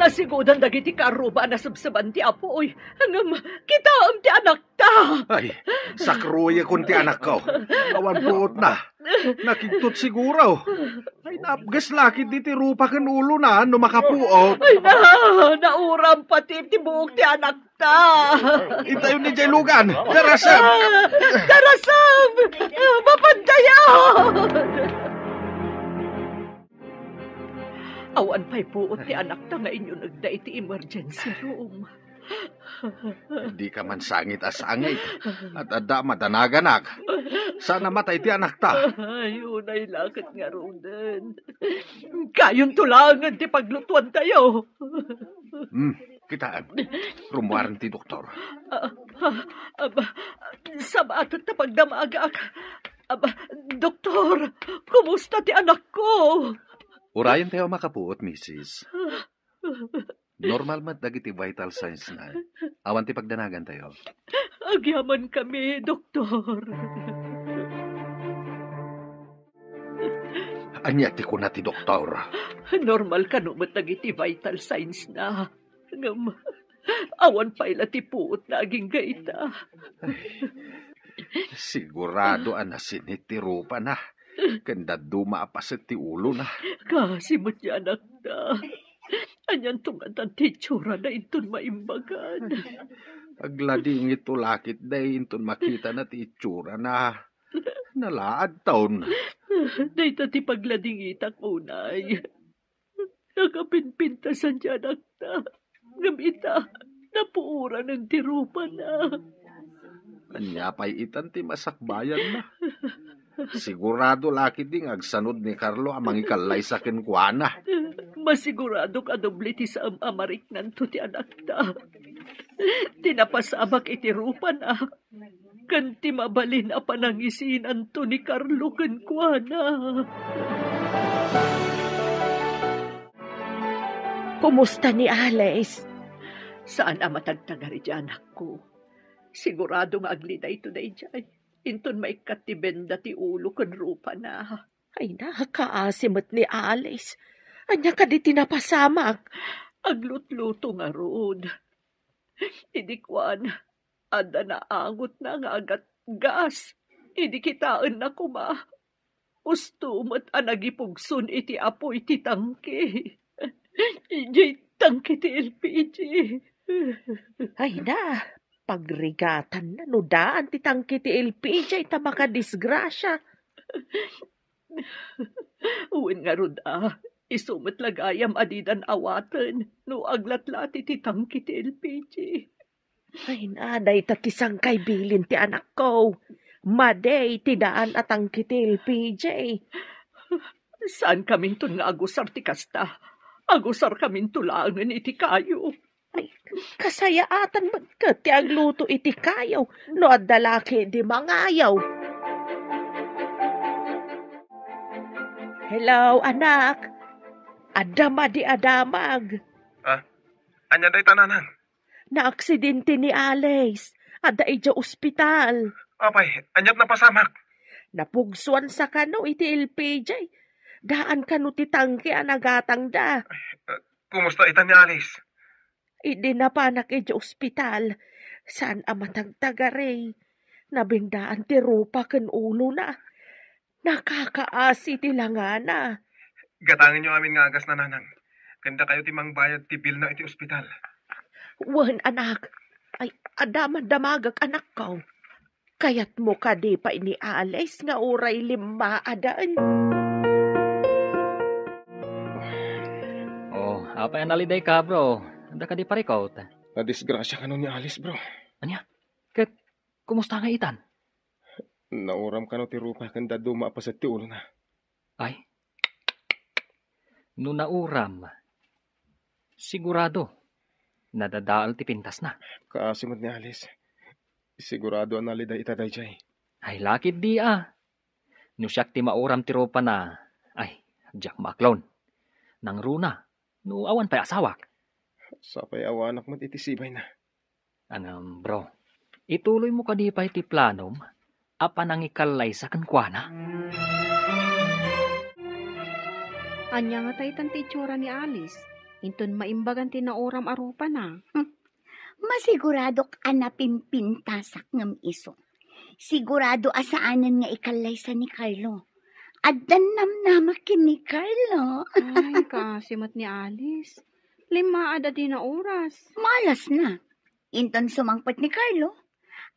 Asigudan dagiti karruba a nasebseban ti apuy. Ngem, kitaem ti anakta. Ay, sakruyekon ti anakko. Awan puotna. Nakigtot siguro. Ay, napges la ketdi ti rupa ken ulona no makapuot. Ay, na, nauram pati ti buok ti anakta. Intayon idiay lugan. Darasem! Ah, darasem! Ah, mapandayan! Awan pay puot ti anakta nga inyunegda iti emergency room. Dika man sangit a sangit. At adda madanaganak. Saan a matay ti anakta. Ay, unay la ket ngaruden. Kayonto laengen ti paglutuantayo. Hmm, kitaem. Rummuaren ti doktor. Ah, ah, aba, sabaten ta pagdamagak. Aba, doktor, kumusta ti anakko? Urayentayo a makapuot, misis. Normal met dagiti vital signs na. Awan ti pagdanagantayo. Agyamankami, doktor. Ania ti kuna ti doktor? Normal kano met dagiti vital signs na. Ngem, awan pay la ti puotna agingga ita. Sigurado a nasinit ti rupana, ken dadduma a paset ti ulona. Kaasi met ti anakta. Anianto ngatan ti itsurana inton maimbagan? Agladingitto la ketdi inton makitana ti itsurana. Nalaadton. Dayta ti pagladingitak unay. Nakapinpintasan ti anakta. Ngem ita, napuoranen ti rupana. Ania pay itan ti masakbayanna? Sigurado la ketdi nga agsanud ni Carlo a mangikallaysa kenkuana. Masiguradok a doble ti saem a mariknanto ti anakta. Ti napasamak iti rupana, ken ti mabalin a panangisinanto ni Carlo kenkuana. Kumusta ni Alice? Saan a matagtagari ti anakko. Sigurado nga agli daytoy daydiay. Inton maikkat ti benda ti ulo ken rupana. Ay, nakaasi met ni Alice. Ania kadi ti napasamak? Aglutluto ngarud. Idi kuan, adda naangotna nga agatgas. Idi kitaenna koma, usto met a nagipugson iti apuy ti tangke. Idiay tangke ti L P G. Ay na, pagrigatanna no daan ti tangke ti L P G ta makadisgrasia. Wen ngarud a, isu met la gayam a didan awaten no aglatlati ti tangke ti L P G. Ay na, dayta ti sangkay bilin ti anakko. Madi ti daan a tangke ti L P G. Saan kaminton nga agusar ti kasta. Agusar kaminto laengen iti kayo. Ay, kasayaatan met ket ti agluto iti kayo no adda la ketdi mangayo. Hello, anak. Adda madi a damag. Ah, ania dayta, nanang? Naaksidente ni Alice. Adda idiay ospital. Apay, aniat napasamak? Napugsuan sa kano iti L P G. Daan kano ti tangke a nagatangda. Eh, kumusta ita ni Alice? Idi napanak idiay ospital, saan a matagtagari. Nabendaan ti rupa ken ulona. Nakakaasi ti langana. Gatangenyo amin nga agasna, nanang. Ken dakayo ti mangbayad ti bilna iti ospital. Wen, anak. Ay, adda man damagak, anakko. Kayatmo kadi pay ni Alice nga uray limmaaden? Oh, apay a nalidayka, bro? Adda kadi parikut? Nadisgrasia kano ni Alice, bro. Ania? Ket kumusta nga itan? Nauram kano ti rupa ken dadduma a paset ti ulona. Ay, no nauram, sigurado, nadadael ti pintasna. Kaasi met ni Alice. Sigurado a naliday ita daydiay. Ay, lakit di a. No siak ti mauram ti rupana, ay, diak maaklon. Nangruna, no awan pay asawak. Sapay awanak met iti sibayna. Ngem, bro, ituloymo kadi pay ti planom a panangikallaysa kenkuana? Ania ngata itan ti itsura ni Alice? Inton maimbagan ti nauram a rupana. Hmm. Masiguradok a napimpintasak ngem isu. Sigurado a saanen nga ikallaysa ni Carlo. Addan namnamak ken ni Carlo. Ay, kaasi met ni Alice. Limmaad a dina oras. Malas na. Inton sumangpet ni Carlo,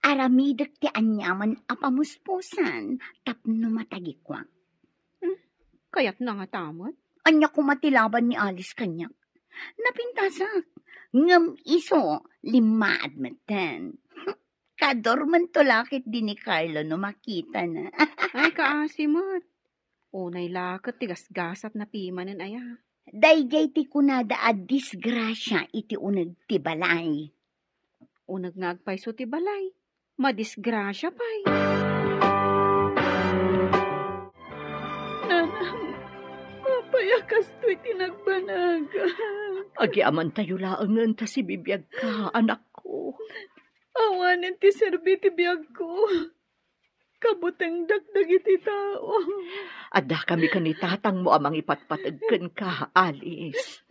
aramidek ti aniaman a pamuspusan tapno matagikuak. Hmm, kayatna ngata met? Ania koma ti laban ni Alice kaniak? Napintasak. Ngem isu, limmaad metten. Kadormento la ketdi ni Carlo no makitana. Ay, kaasi met. Unay la ket ti gasgasatna pimanen aya. Daydiay ti kunada a disgrasia iti uneg ti balay. Uneg nga agpayso ti balay, madisgrasia pay. Nanang, apay a kastoy ti nagbanagak? Agyamankatayo laengen ta sibibiagka, anakko. Awanen ti serbi ti biagko. Kabutengdak dagiti tao. Addakami ken ni tatangmo a mangipatpateg kenka, Alice.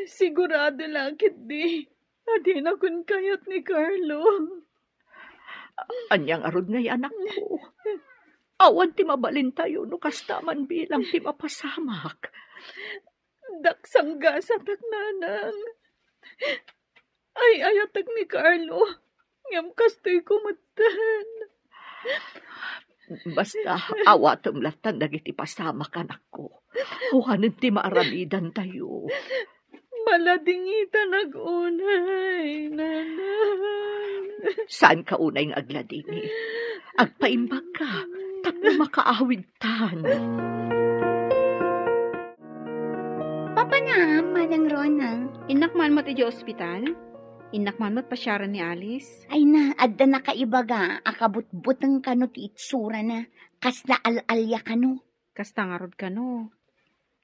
Sigurado la ketdi a dinakon kayat ni Carlo. Ania ngarud ngay, anakko? Awan ti mabalintayo no kasta man bilang ti mapasamak. Daksanggasatak, nanang. Ay-ayatek ni Carlo, ngem kastoyko metten. Basta, awatem lattan dagiti pasamak, anakko. Awanen ti maaramidantayo. Maladingitanak unay, nanang. Saanka unay nga agladingit. Agpaimbagka, tapno makaawidtan. Papanam, Manang Rona. Innak man met idiay ospital? Innak man met pasiaren ni Alice? Ay na, adda nakaibaga a kabutbuteng kano ti itsurana, kasla al-alia kano. Kasta ngarud kano.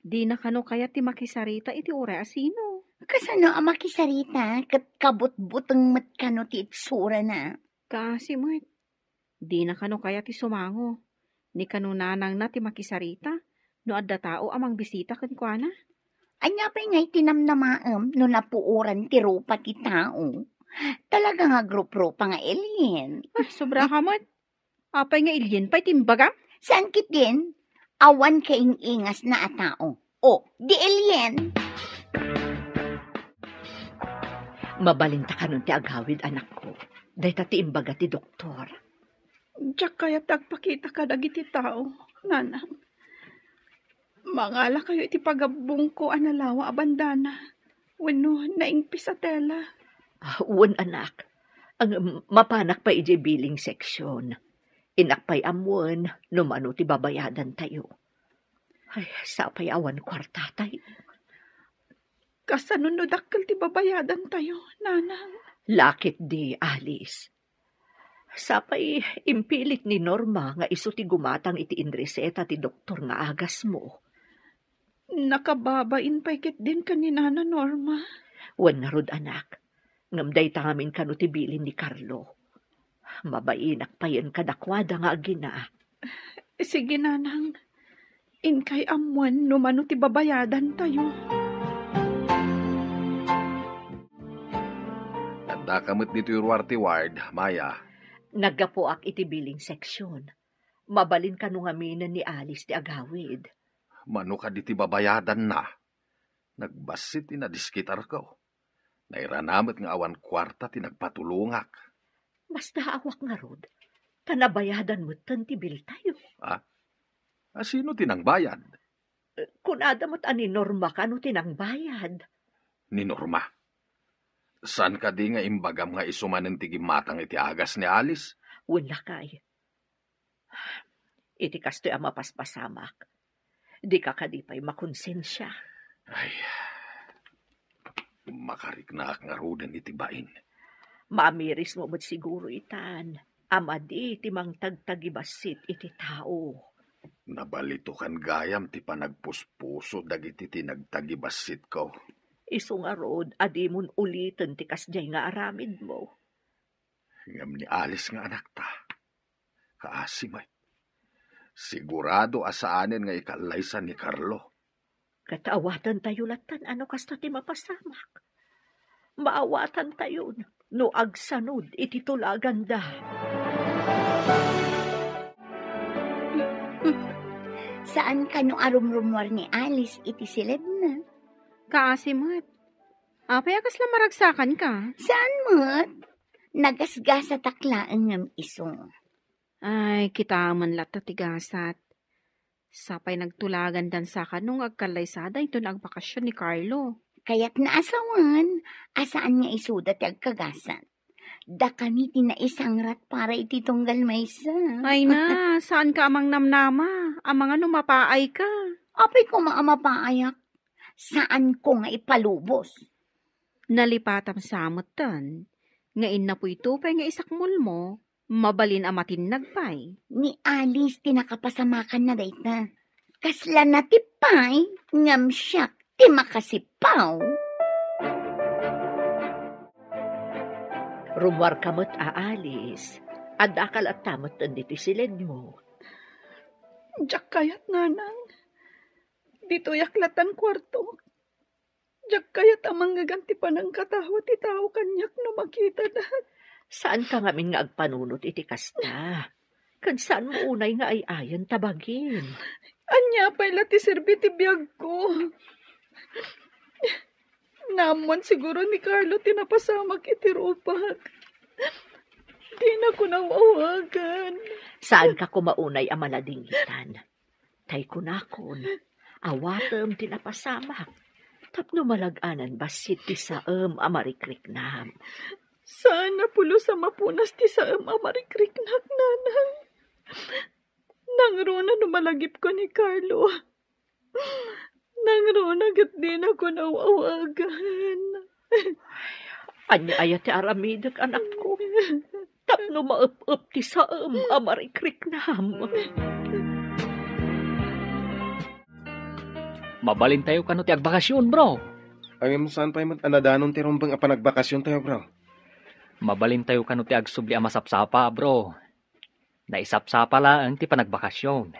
Dina kano kayat ti makisarita iti uray a sino. Kasano a makisarita ket kabutbuteng met kano ti itsurana? Kaasi met. Dina kano kayat ti sumango. Ni kano nanangna ti makisarita no adda tao a mangbisita kenkuana. Ania pay ngay ti namnamaem no napuoran ti rupa ti tao? Talaga nga gruprupa nga alien. Ah, sobra ka met. Apay nga alien pay ti imbagam? Saan ketdin? Awan kaing-ingasna a tao. O, di alien. Mabalinta kanon ti agawid, anakko. Dayta ti imbaga ti doktor. Diak kayat ti agpakita kadagiti tao, nanang. Mangalakayo iti pagabbongko a nalawa a bandana wenno naingpis a tela. Ah, wen, anak. Ang, mapanak pay idiay billing section. Innak pay ammoen no mano ti babayadantayo. Ay, sapay awan kuartatayo. Kasano no dakkel ti babayadantayo, nanang? La ketdi, Alice. Sapay impilit ni Norma nga isu ti gumatang iti inreseta ti doktor nga agasmo. Nakababain pay ketdin ken ni Nana Norma. Wen ngarud, anak. Ngem dayta ngamin kano ti bilin ni Carlo. Mabainak payen kadakuada nga agina. Sige, nanang. Inkay ammoen no mano ti babayadantayo. Addaka met ditoy ruar ti ward, Maya. Naggapuak iti billing section. Mabalin kano ngaminen ni Alice ti agawid. Mano kadi ti babayadanna? Nagbassit ti nadiskitarko. Nairana met nga awan kuarta ti nagpatulongak. Basta awak ngarud, ta nabayadan metten ti biltayo. Ha? A, sino ti nangbayad? Kunada met a ni Norma kano ti nangbayad. Ni Norma? Saan kadi nga imbagam nga isu manen ti gimmatang iti agas ni Alice? Wen, lakay. Iti kastoy a mapaspasamak, dika kadi pay makonsensia. Ay, makariknaak ngaruden iti bain. Maamirismo met siguro itan a madi ti mangtagtagibassit iti tao. Nabalitokan gayam ti panagpuspuso dagiti ti nagtagibassitko. Isu ngarud a dimon uliten ti kasdiay nga aramidmo. Ngem ni Alice nga anakta, kaasi met. Sigurado a saanen nga ikallaysa ni Carlo. Ket awatentayo latta no kasta ti mapasamak. Maawatantayon no agsanod iti tulaganda. Saan kano a rumrumuar ni Alice iti siledna? Kaasi met. Apay a kasla maragsakanka? Saan met. Nagasgasatak laeng ngem isu. Ay, kitaem latta ti gasat. Sapay nagtulagandan sa kano nga agkallaysada inton agbakasyon ni Carlo. Kayatna a sawen a saan nga isuda ti agkagasat. Dakami ti naisangrat para iti tunggal maysa. Ay na, saanka a mangnamnama. Amangan no mapaayka. Apay koma a mapaayak. Saanko nga ipalubos. Nalipatam sa metten nga innapoy to pay nga isakmulmo, mabalin a matinnag pay. Ni Alice ti nakapasamakanna dayta. Kasla natip pay, ngem siak ti makasippaw. Rummuarka met a Alice, addaka latta metten ditoy siledmo. Diak kayat, Nanang. Ditoyak lattan kuartok. Diak kayat a mangngeggan ti panangkatawa ti tao kaniak no makitada. Saanka ngamin nga agpanunot iti kasta. Ket saanmo unay nga ay-ayen ta bagin. Ania pay la ti serbi ti biagko? Naammoan siguro ni Carlo ti napasamak iti rupak. Dinako naw-awagan. Saanka koma unay a maladingitan. Tay kunakon, awatem ti napasamak, tapno malag-anan bassit ti saem a marikriknam. Saan a pulos a mapunas ti saem a marikriknak, Nanang. Nangruna no malagipko ni Carlo. Nangruna ket dinako naw-awagan. Ania aya ti aramidek, anakko? Tapno maep-ep ti saem a marikriknam. Mabalintayo kano ti agbakasyon, bro? Ngem saan pay met a nadanon ti rumbeng a panagbakasyontayo, bro? Mabalintayo kano ti agsubli a masapsapa, bro. Naisapsapa laeng ti panagbakasyon.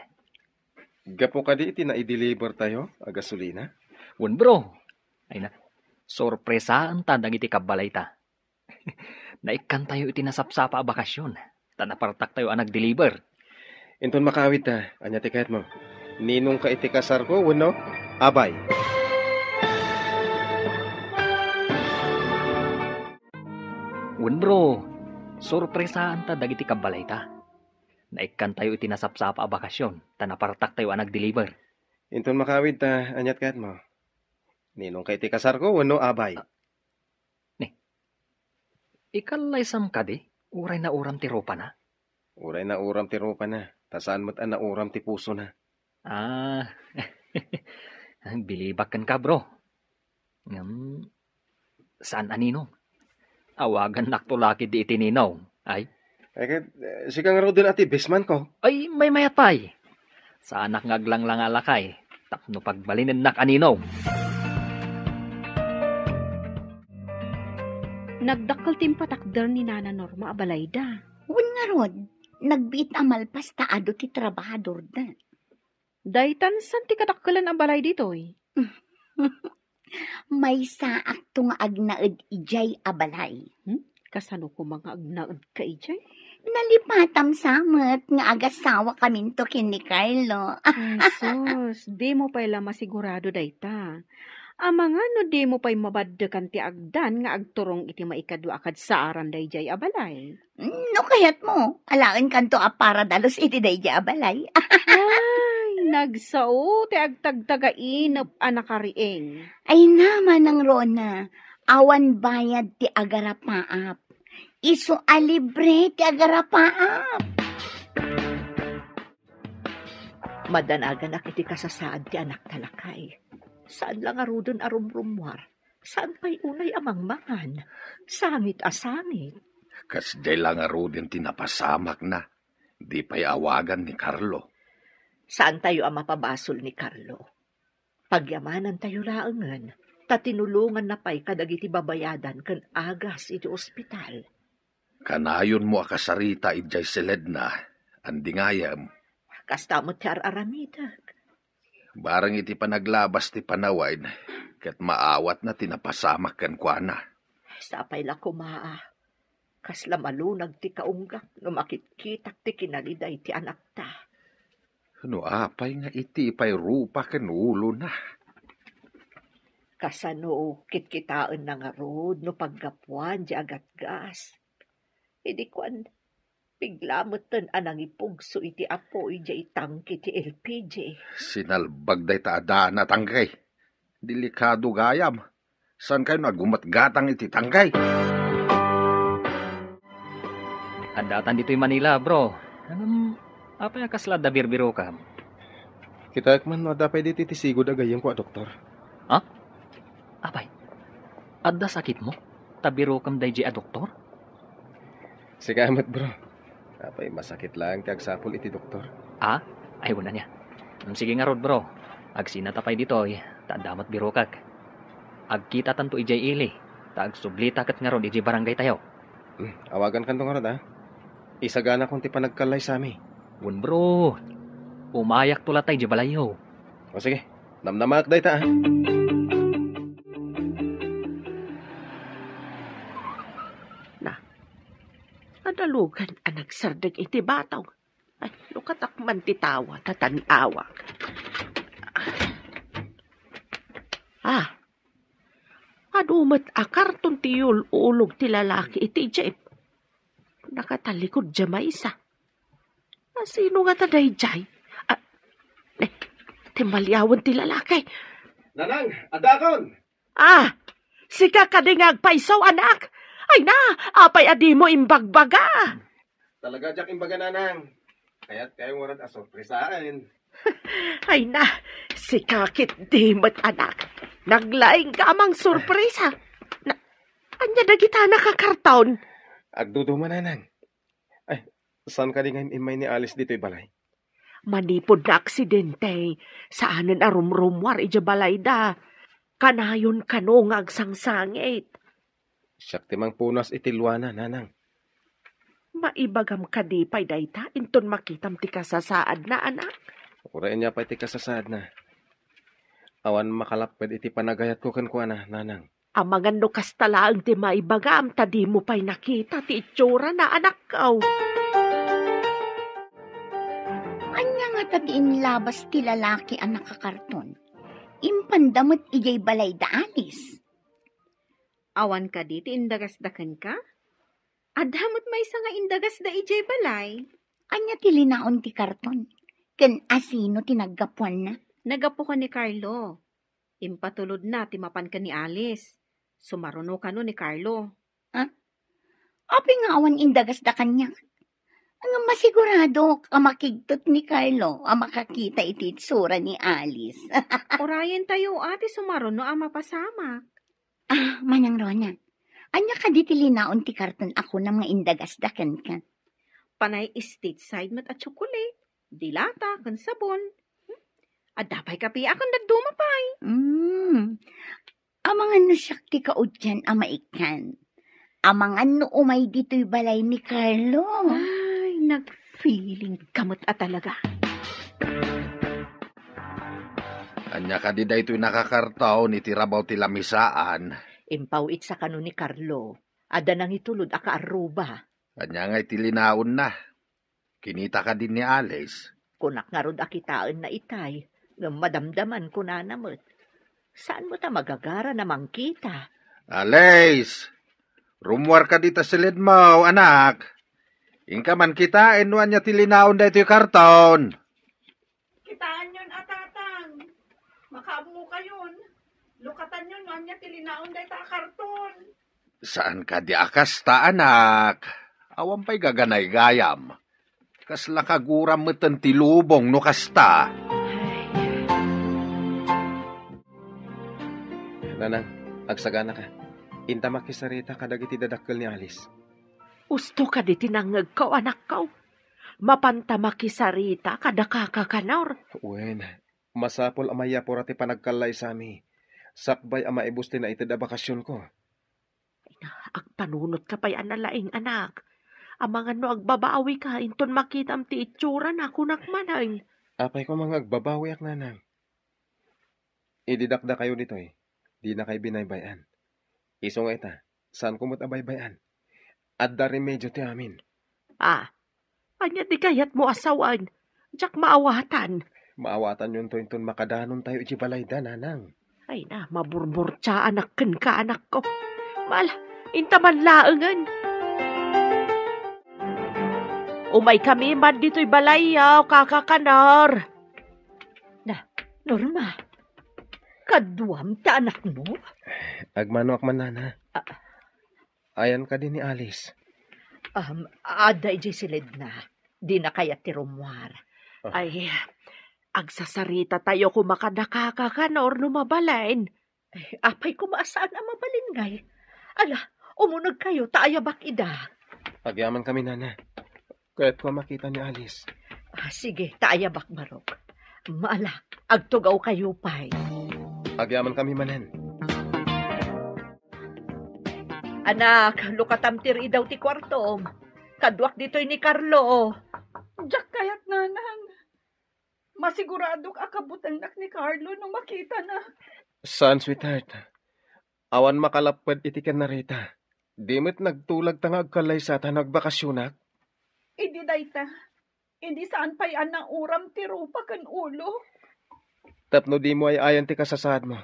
Gapu kadi iti naidelivertayo a gasolina? Wen, bro. Ay na, sorpresaenta dagiti kabbalayta. Naikkantayo iti nasapsapa a bakasyon, ta napartaktayo a nagdeliver. Inton makaawidta, ania ti kayatmo? Ninongka iti kasarko wenno abay? Wen, bro, sorpresaenta dagiti kabbalayta. Naikkantayo iti nasapsapa a bakasyon, ta napartaktayo a nagdeliver. Inton makaawidta, ania ti kayatmo? Ninongka iti kasarko wenno abay? Ah, ni, ikallaysam kadi, uray nauram ti rupana? Uray nauram ti rupana, ta saan met a nauram ti pusona. Ah, bilibak kenka, bro. Ngem, saan a ninong. Awagannakto la ketdi iti ninong. Ay? Ay, ket, eh, sika ngaruden a ti bestmanko. Ay, maymayat pay. Saanak nga aglanglanga a lakay, tapno pagbalinennak a ninong. Nagdakkel ti impatakder ni Nana Norma a balayda. Wen ngarud, nagbiit a malpas ta adu ti trabahadorda. Daytan saan ti kadakkelan a balay ditoy? Maysaakto nga agnaed idiay a balay. Hmm? Kasano koma nga agnaedka idiay? Nalipatam sa met nga agasawakaminto ken ni Carlo. Ay, sus, dimo pay la masigurado dayta. Amangan no dimo pay mabaddekan ti agdan nga agturong iti maikadua a kadsaaran daydiay a balay. No kayatmo, alaenkanto a paradalus iti daydiay a balay. Ay, nagsao ti agtagtagainep a nakariing. Ay na, Manang Rona, awan bayad ti agarapaap. Isu a libre ti agarapaap. Madanaganak iti kasasaad ti anakta, lakay. Saan la ngaruden a rumrummuar. Saan pay unay a mangmangan. Sangit a sangit. Kasdiay la ngaruden ti napasamakna. Di pay awagan ni Carlo. Saantayo a mapabasol ni Carlo. Pagyamanantayo laengen, ta tinulonganna pay kadagiti babayadan ken agas iti ospital. Kanayonmo a kasarita idiay siledna, andi ngayem. Kasta met ti ar-aramidek. Bareng iti panaglabas ti panawen, ket maawatna ti napasamak kenkuana. Sapay la koma a kasla malunag ti kaunggak no makitkitak ti kinaliday ti anakta. No apay nga iti pay rupa ken ulona? Kasano kitkitaenna ngarud no paggapuan diay agatgas? Idi kuan, bigla metten a nangipugso iti apoy diay tangke ti L P G. Sinalbag dayta a dana tangke. Delikado gayam. Saankayo nga aggumatgatang iti tangke? Addatan ditoy Manila, bro. Ngem, apay a kasla adda birbirokam? Kitaek man no adda pay ditoy ti sigud a gayyemko a doktor. Ha? Apay, adda sakitmo? Ta birokam daydiay a doktor? Sika met, bro. Apay, masakit laeng ti agsapul iti doktor. Ah? Ay, wen ania. Mm, sige ngarud, bro. Agsinata pay ditoy, ta adda met birokak. Agkitatanto idiay ili, ta agsublita ket ngarud idiay barangaytayo. Mm, awagankanto ngarud, a. Isaganakon ti panagkallaysami. Wen, bro. Umayakto latay idiay balayyo. O, sige. Namnamaak dayta, a. Na, adalugan a nagsardeng iti batong. Ay, lukatak man ti tawa, ta tan-awak. Ah, adu met a karton ti yul-ulog ti lalaki iti jeep. Nakatalikod diay maysa. A, sino ngata daydiay? Ah, eh, timmaliawen ti lalaki. Nanang, addaakon! Ah, sika kadi nga agpayso, anak? Ay na, apay a dimo imbagbaga? Talaga diak imbaga, Nanang. Kayatkayo ngarud a sorpresaen. Ay na, sika ketdi met, anak. Naglaingka a mangsorpresa. Na, ania dagita a nakakarton? Agduduma, Nanang. Ay, saan kadi nga im-immay ni Alice ditoy balay? Manipud naaksidente, saanen a rumrummuar idiay balayda. Kanayon kano nga agsangsangit. Siak ti mangpunas iti luana, Nanang. Maibagam kadi pay dayta inton makitam ti kasasaadna, anak? Uray ania pay ti kasasaadna. Awan makalapped iti panagayatko kenkuana, Nanang. Amangan no kasta laeng ti maibagam ta dimo pay nakita ti itsurana, anakko. Ania ngata ti inlabas ti lalaki a nakakarton? Impanda met idiay balayda Alice. Awan kadi ti indagasda kenka? Adda met maysa nga indagasda idiay balay. Ania ti linaon ti karton? Ken asino ti naggapuanna? Naggapu ken ni Carlo. Impatulodna ti mapan ken ni Alice. Sumaruno kano ni Carlo. Ha? Apay nga awan indagasda kaniak? Ngem masiguradok a makigtot ni Carlo a makakita iti itsura ni Alice. Urayentayo a ti sumaruno a mapasamak. Ah, Manang Rona, ania kadi ti linaon ti karton a kunam nga indagasda kenka? Panay stateside met a tsokolate, dilata, ken sabon. Hmm? Adda pay kapiak ken dadduma pay. Mm. Amangan no siak ti kauddian a maikkan. Amangan no umay ditoy balay ni Carlo. Ay, nag-feeling ka met a talaga. Ania kadi daytoy nakakarton iti rabaw ti lamisaan? Impaw-itsa kano ni Carlo. Adda nangitulod a kaarruba. Ania ngay ti linaonna? Kinita kadi ni Alice? Kunak ngarud a kitaenna itay, ngem madamdaman kunana met. Saan met a magagaran a mangkita? Alice! Rummuar kadi ta siledmo, anak. Inka man kitaen no ania ti linaon daytoy karton. Kitaenyon a, Tatang. Makaammokayon. Lukatanyon no ania ti linaon dayta a karton. Saan kadi a kasta, anak. Awan pay gaganaygayam. Kasla kaguram metten ti lubong no kasta. Nanang, agsaganaka. Inta makisarita kadagiti dadakkel ni Alice. Usto kadi ti nangngegko, anakko. Mapanta makisarita kada kakakanor. Wen, masapul a mayapura ti panagkallaysami, sakbay a maibus ti naited a bakasionko. Agpanunotka pay a nalaing, anak. Amangan no agbabawika inton makitam ti itsurana, kunak manen. Apay koma nga agbabawiak, Nanang? Idi dakdakayo ditoy, dinakay binaybay-an. Isu nga ita, saanko met a baybay-an. Adda remedio ti amin. Ah, ania ti kayatmo a sawen? Diak maawatan. Maawatanyonto inton makadanontayo iti balayda, nanang. Ay na, maburburtiaanak kenka, anakko. Mal, inta man laengen. Umaykami man ditoy balayyo, Kaka Kanor. Na, Norma, kaduam ti anakmo? Agmanoak man, nana. Ah. Ayan kadi ni Alice? Um, adda idiay siledna. Dina kayat ti rummuar. Ah. Ay, agsasarita tayo koma kada Kaka Kanor no mabalin. Ay, apay koma a saan a mabalin ngay? Ala, umuneg kayo ta ayabak ida. Agyamankami, nana. Kayatko a makita ni Alice. Ah, sige, ta ayabak, barok. Maala, agtugawkayo pay. Agyamankami manen. Anak, lukatam ti riidaw ti kuartom. Kaduak ditoy ni Carlo. Diak kayat, nanang. Masiguradok a kabutelnak ni Carlo no makitana. Saan, sweetheart. Awan makalapped iti ken ni Rita. Di met nagtulag ta nga agkallaysa ta nagbakasionak. Idi dayta, idi saan pay a nauram ti rupa ken ulo. Tapno dimo ay-ayan ti kasasaadmo.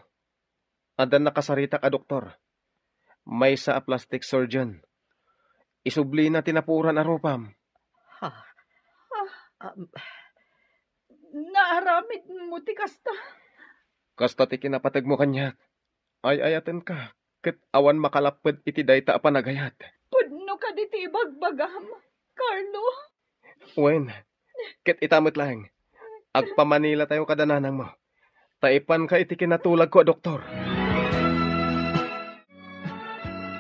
Adda nakasaritak a doktor. Maysa a plastic surgeon. Isublina ti napuoran a rupam. Ha? Ah, um, naaramidmo ti kasta? Kasta ti kinapategmo kaniak. Ay-ayatenka, ket awan makalapped iti dayta a panagayat. Pudno kadi ti ibagbagam, Carlo? Wen, ket ita met laeng, agpamanilatayo kada nanangmo, ta ipanka iti kinatulagko a doktor.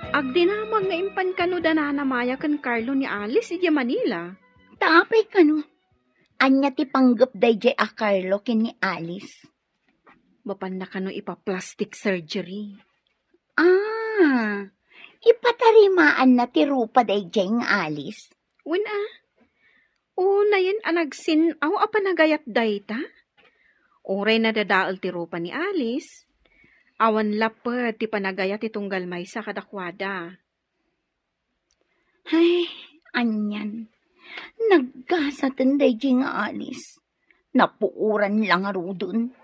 Agdinamag nga impan kano da Nana Maya ken Carlo ni Alice idiay Manila. Ta apay kano? Ania ti panggep daydiay a Carlo ken ni Alice? Mapanna kano ipa-plastic surgery. Ah, ipatarimaanna ti rupa daydiay nga Alice? Wen a. Unayen a nagsin-aw a panagayat dayta. Uray nadadael ti rupa ni Alice, awan lapped ti panagayat ti tunggal maysa kadakuada. Ay, anian. Naggasaten daydiay nga Alice. Napuoran la ngaruden.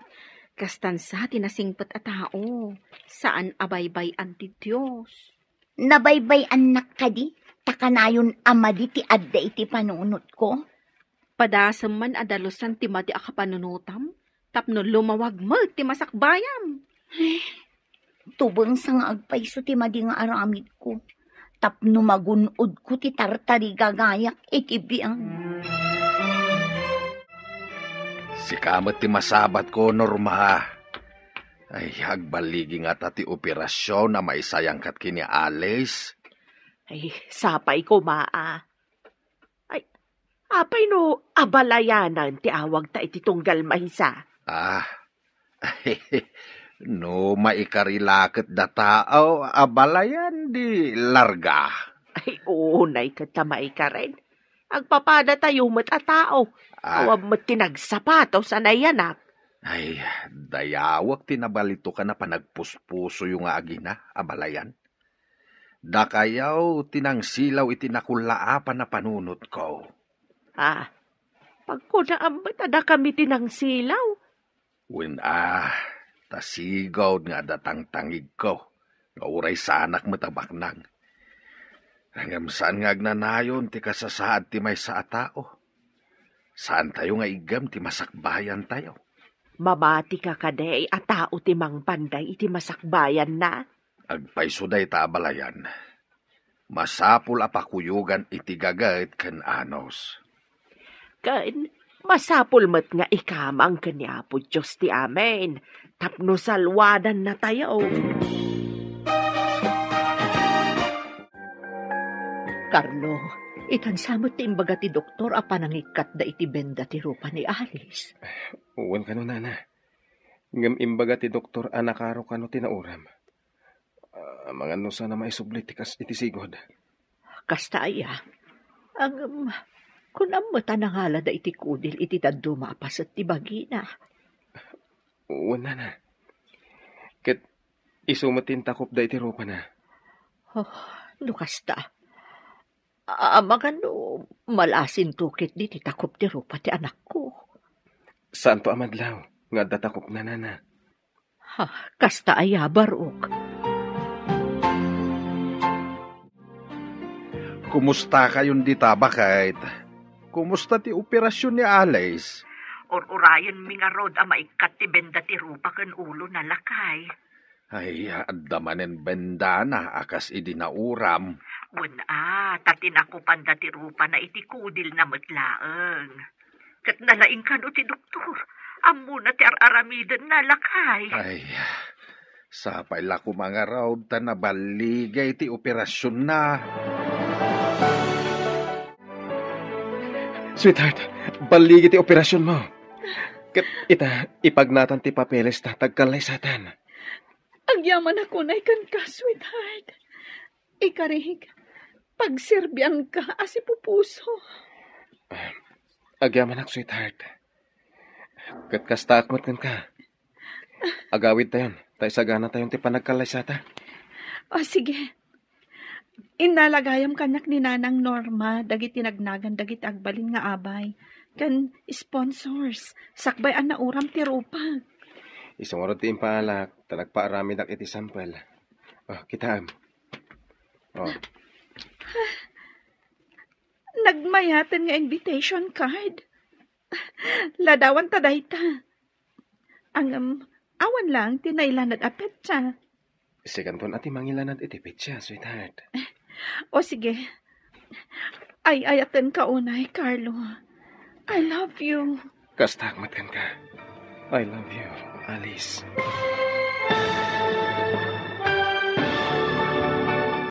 Kastan sa ti nasingpet a tao, saan a baybay-an ti Dios. Nabaybay-annak kadi, ta kanayon a madi ti adda iti panunotko? Padasem man a dalusan ti madi a kapanunotam, tapno lumawag met ti masakbayam. Tubengsa nga agpayso ti madi nga aramidko, tapno magun-odko ti tartarigagayak iti biag. Sika met ti masabatko, Norma. Ay, agballigi ngata ti operasion a maisayangkat ken ni Alice. Ay, sapay koma a. Ay, apay no abalayanan ti awagta iti tunggal maysa? Ah, no maikari la ket dayta, abalayan di larga. Ay, unay ket ta maikaren. Agpapadatayo met a tao. Ah. Awan met ti nagsapatos a nayanak. Ay, dayawek ti nabalitokan a panagpuspusoyo nga agina, abalayan. Dakayo ti nangsilaw iti nakullaapan a panunotko. Ah, pagkunaam met a dakami ti nangsilaw? Wen a, ta sigud nga adda tangtangigko, nga uray saanak met a baknang. Ngem saan nga agnanayon ti kasasaad ti maysa a tao. Saantayo nga iggem ti masakbayantayo. Mamatika kadi a tao ti mangpanday iti masakbayanna? Agpayso dayta abalayan. Masapul a pakuyogan iti gaget ken anus. Ken masapul met nga ikamang ken ni Apo Dios ti amin, tapno salwadannatayo. Carlo, itan sa met ti imbaga ti doktor a panangikkatda iti benda ti rupa ni Alice. Wen kano, nana. Ngem imbaga ti doktor a nakaro kano ti nauram. Ah, amangan no saan a maisubli ti kas iti sigud. Kasta aya. Ngem, kunam met a nangalada iti kudil iti dadduma a paset ti bagina. Wen, nana. Isu met ti intakopda iti rupana. Oh, no kasta, amangan no malasinto ketdi ti takop ti rupa ti anakko. Saanto a madlaw nga adda takopna, nana. Ha, kasta aya, Barok? Kumustakayon dita, baket? Kumusta ti operasion ni Alice? Ur-urayenmi ngarud a maikkat ti benda ti rupa ken ulona, lakay. Ay, adda manen bendana a kas idi nauram. Wen a, ta tinakopanda ti rupana iti kudilna met laeng. Ket nalaing kano ti doktor. Ammona ti ar-aramidenna, lakay. Ay, sapay la koma ngarud ta naballigay ti operasionna. Sweetheart, balligi ti operasionmo. Ket ita, ipagnatan ti papeles ta tagkallaysatan. Agyamanak unay kenka, sweetheart. Ikarik, pagserbianka a sipupuso. Agyamanak, sweetheart. Ket kastaak met kenka. Agawidtayon, ta isaganatayon ti panagkallaysata. O, sige. Innala gayam kaniak ni Nanang Norma dagiti nagnagan dagiti agbalin nga abay ken sponsors sakbay a nauram ti rupak. Isu ngarud ti impaalak ta nagpaaramidak iti sampel. O, kitaem. O. Nagmayaten nga invitation card. Ladawanta dayta. Ngem, awan laeng ti nailanad a petsa. Sikanton a ti mangilanad iti petsa, sweetheart. O sige. Ay-ayatenka unay, Carlo. I love you. Kastaak met kenka. I love you, Alice.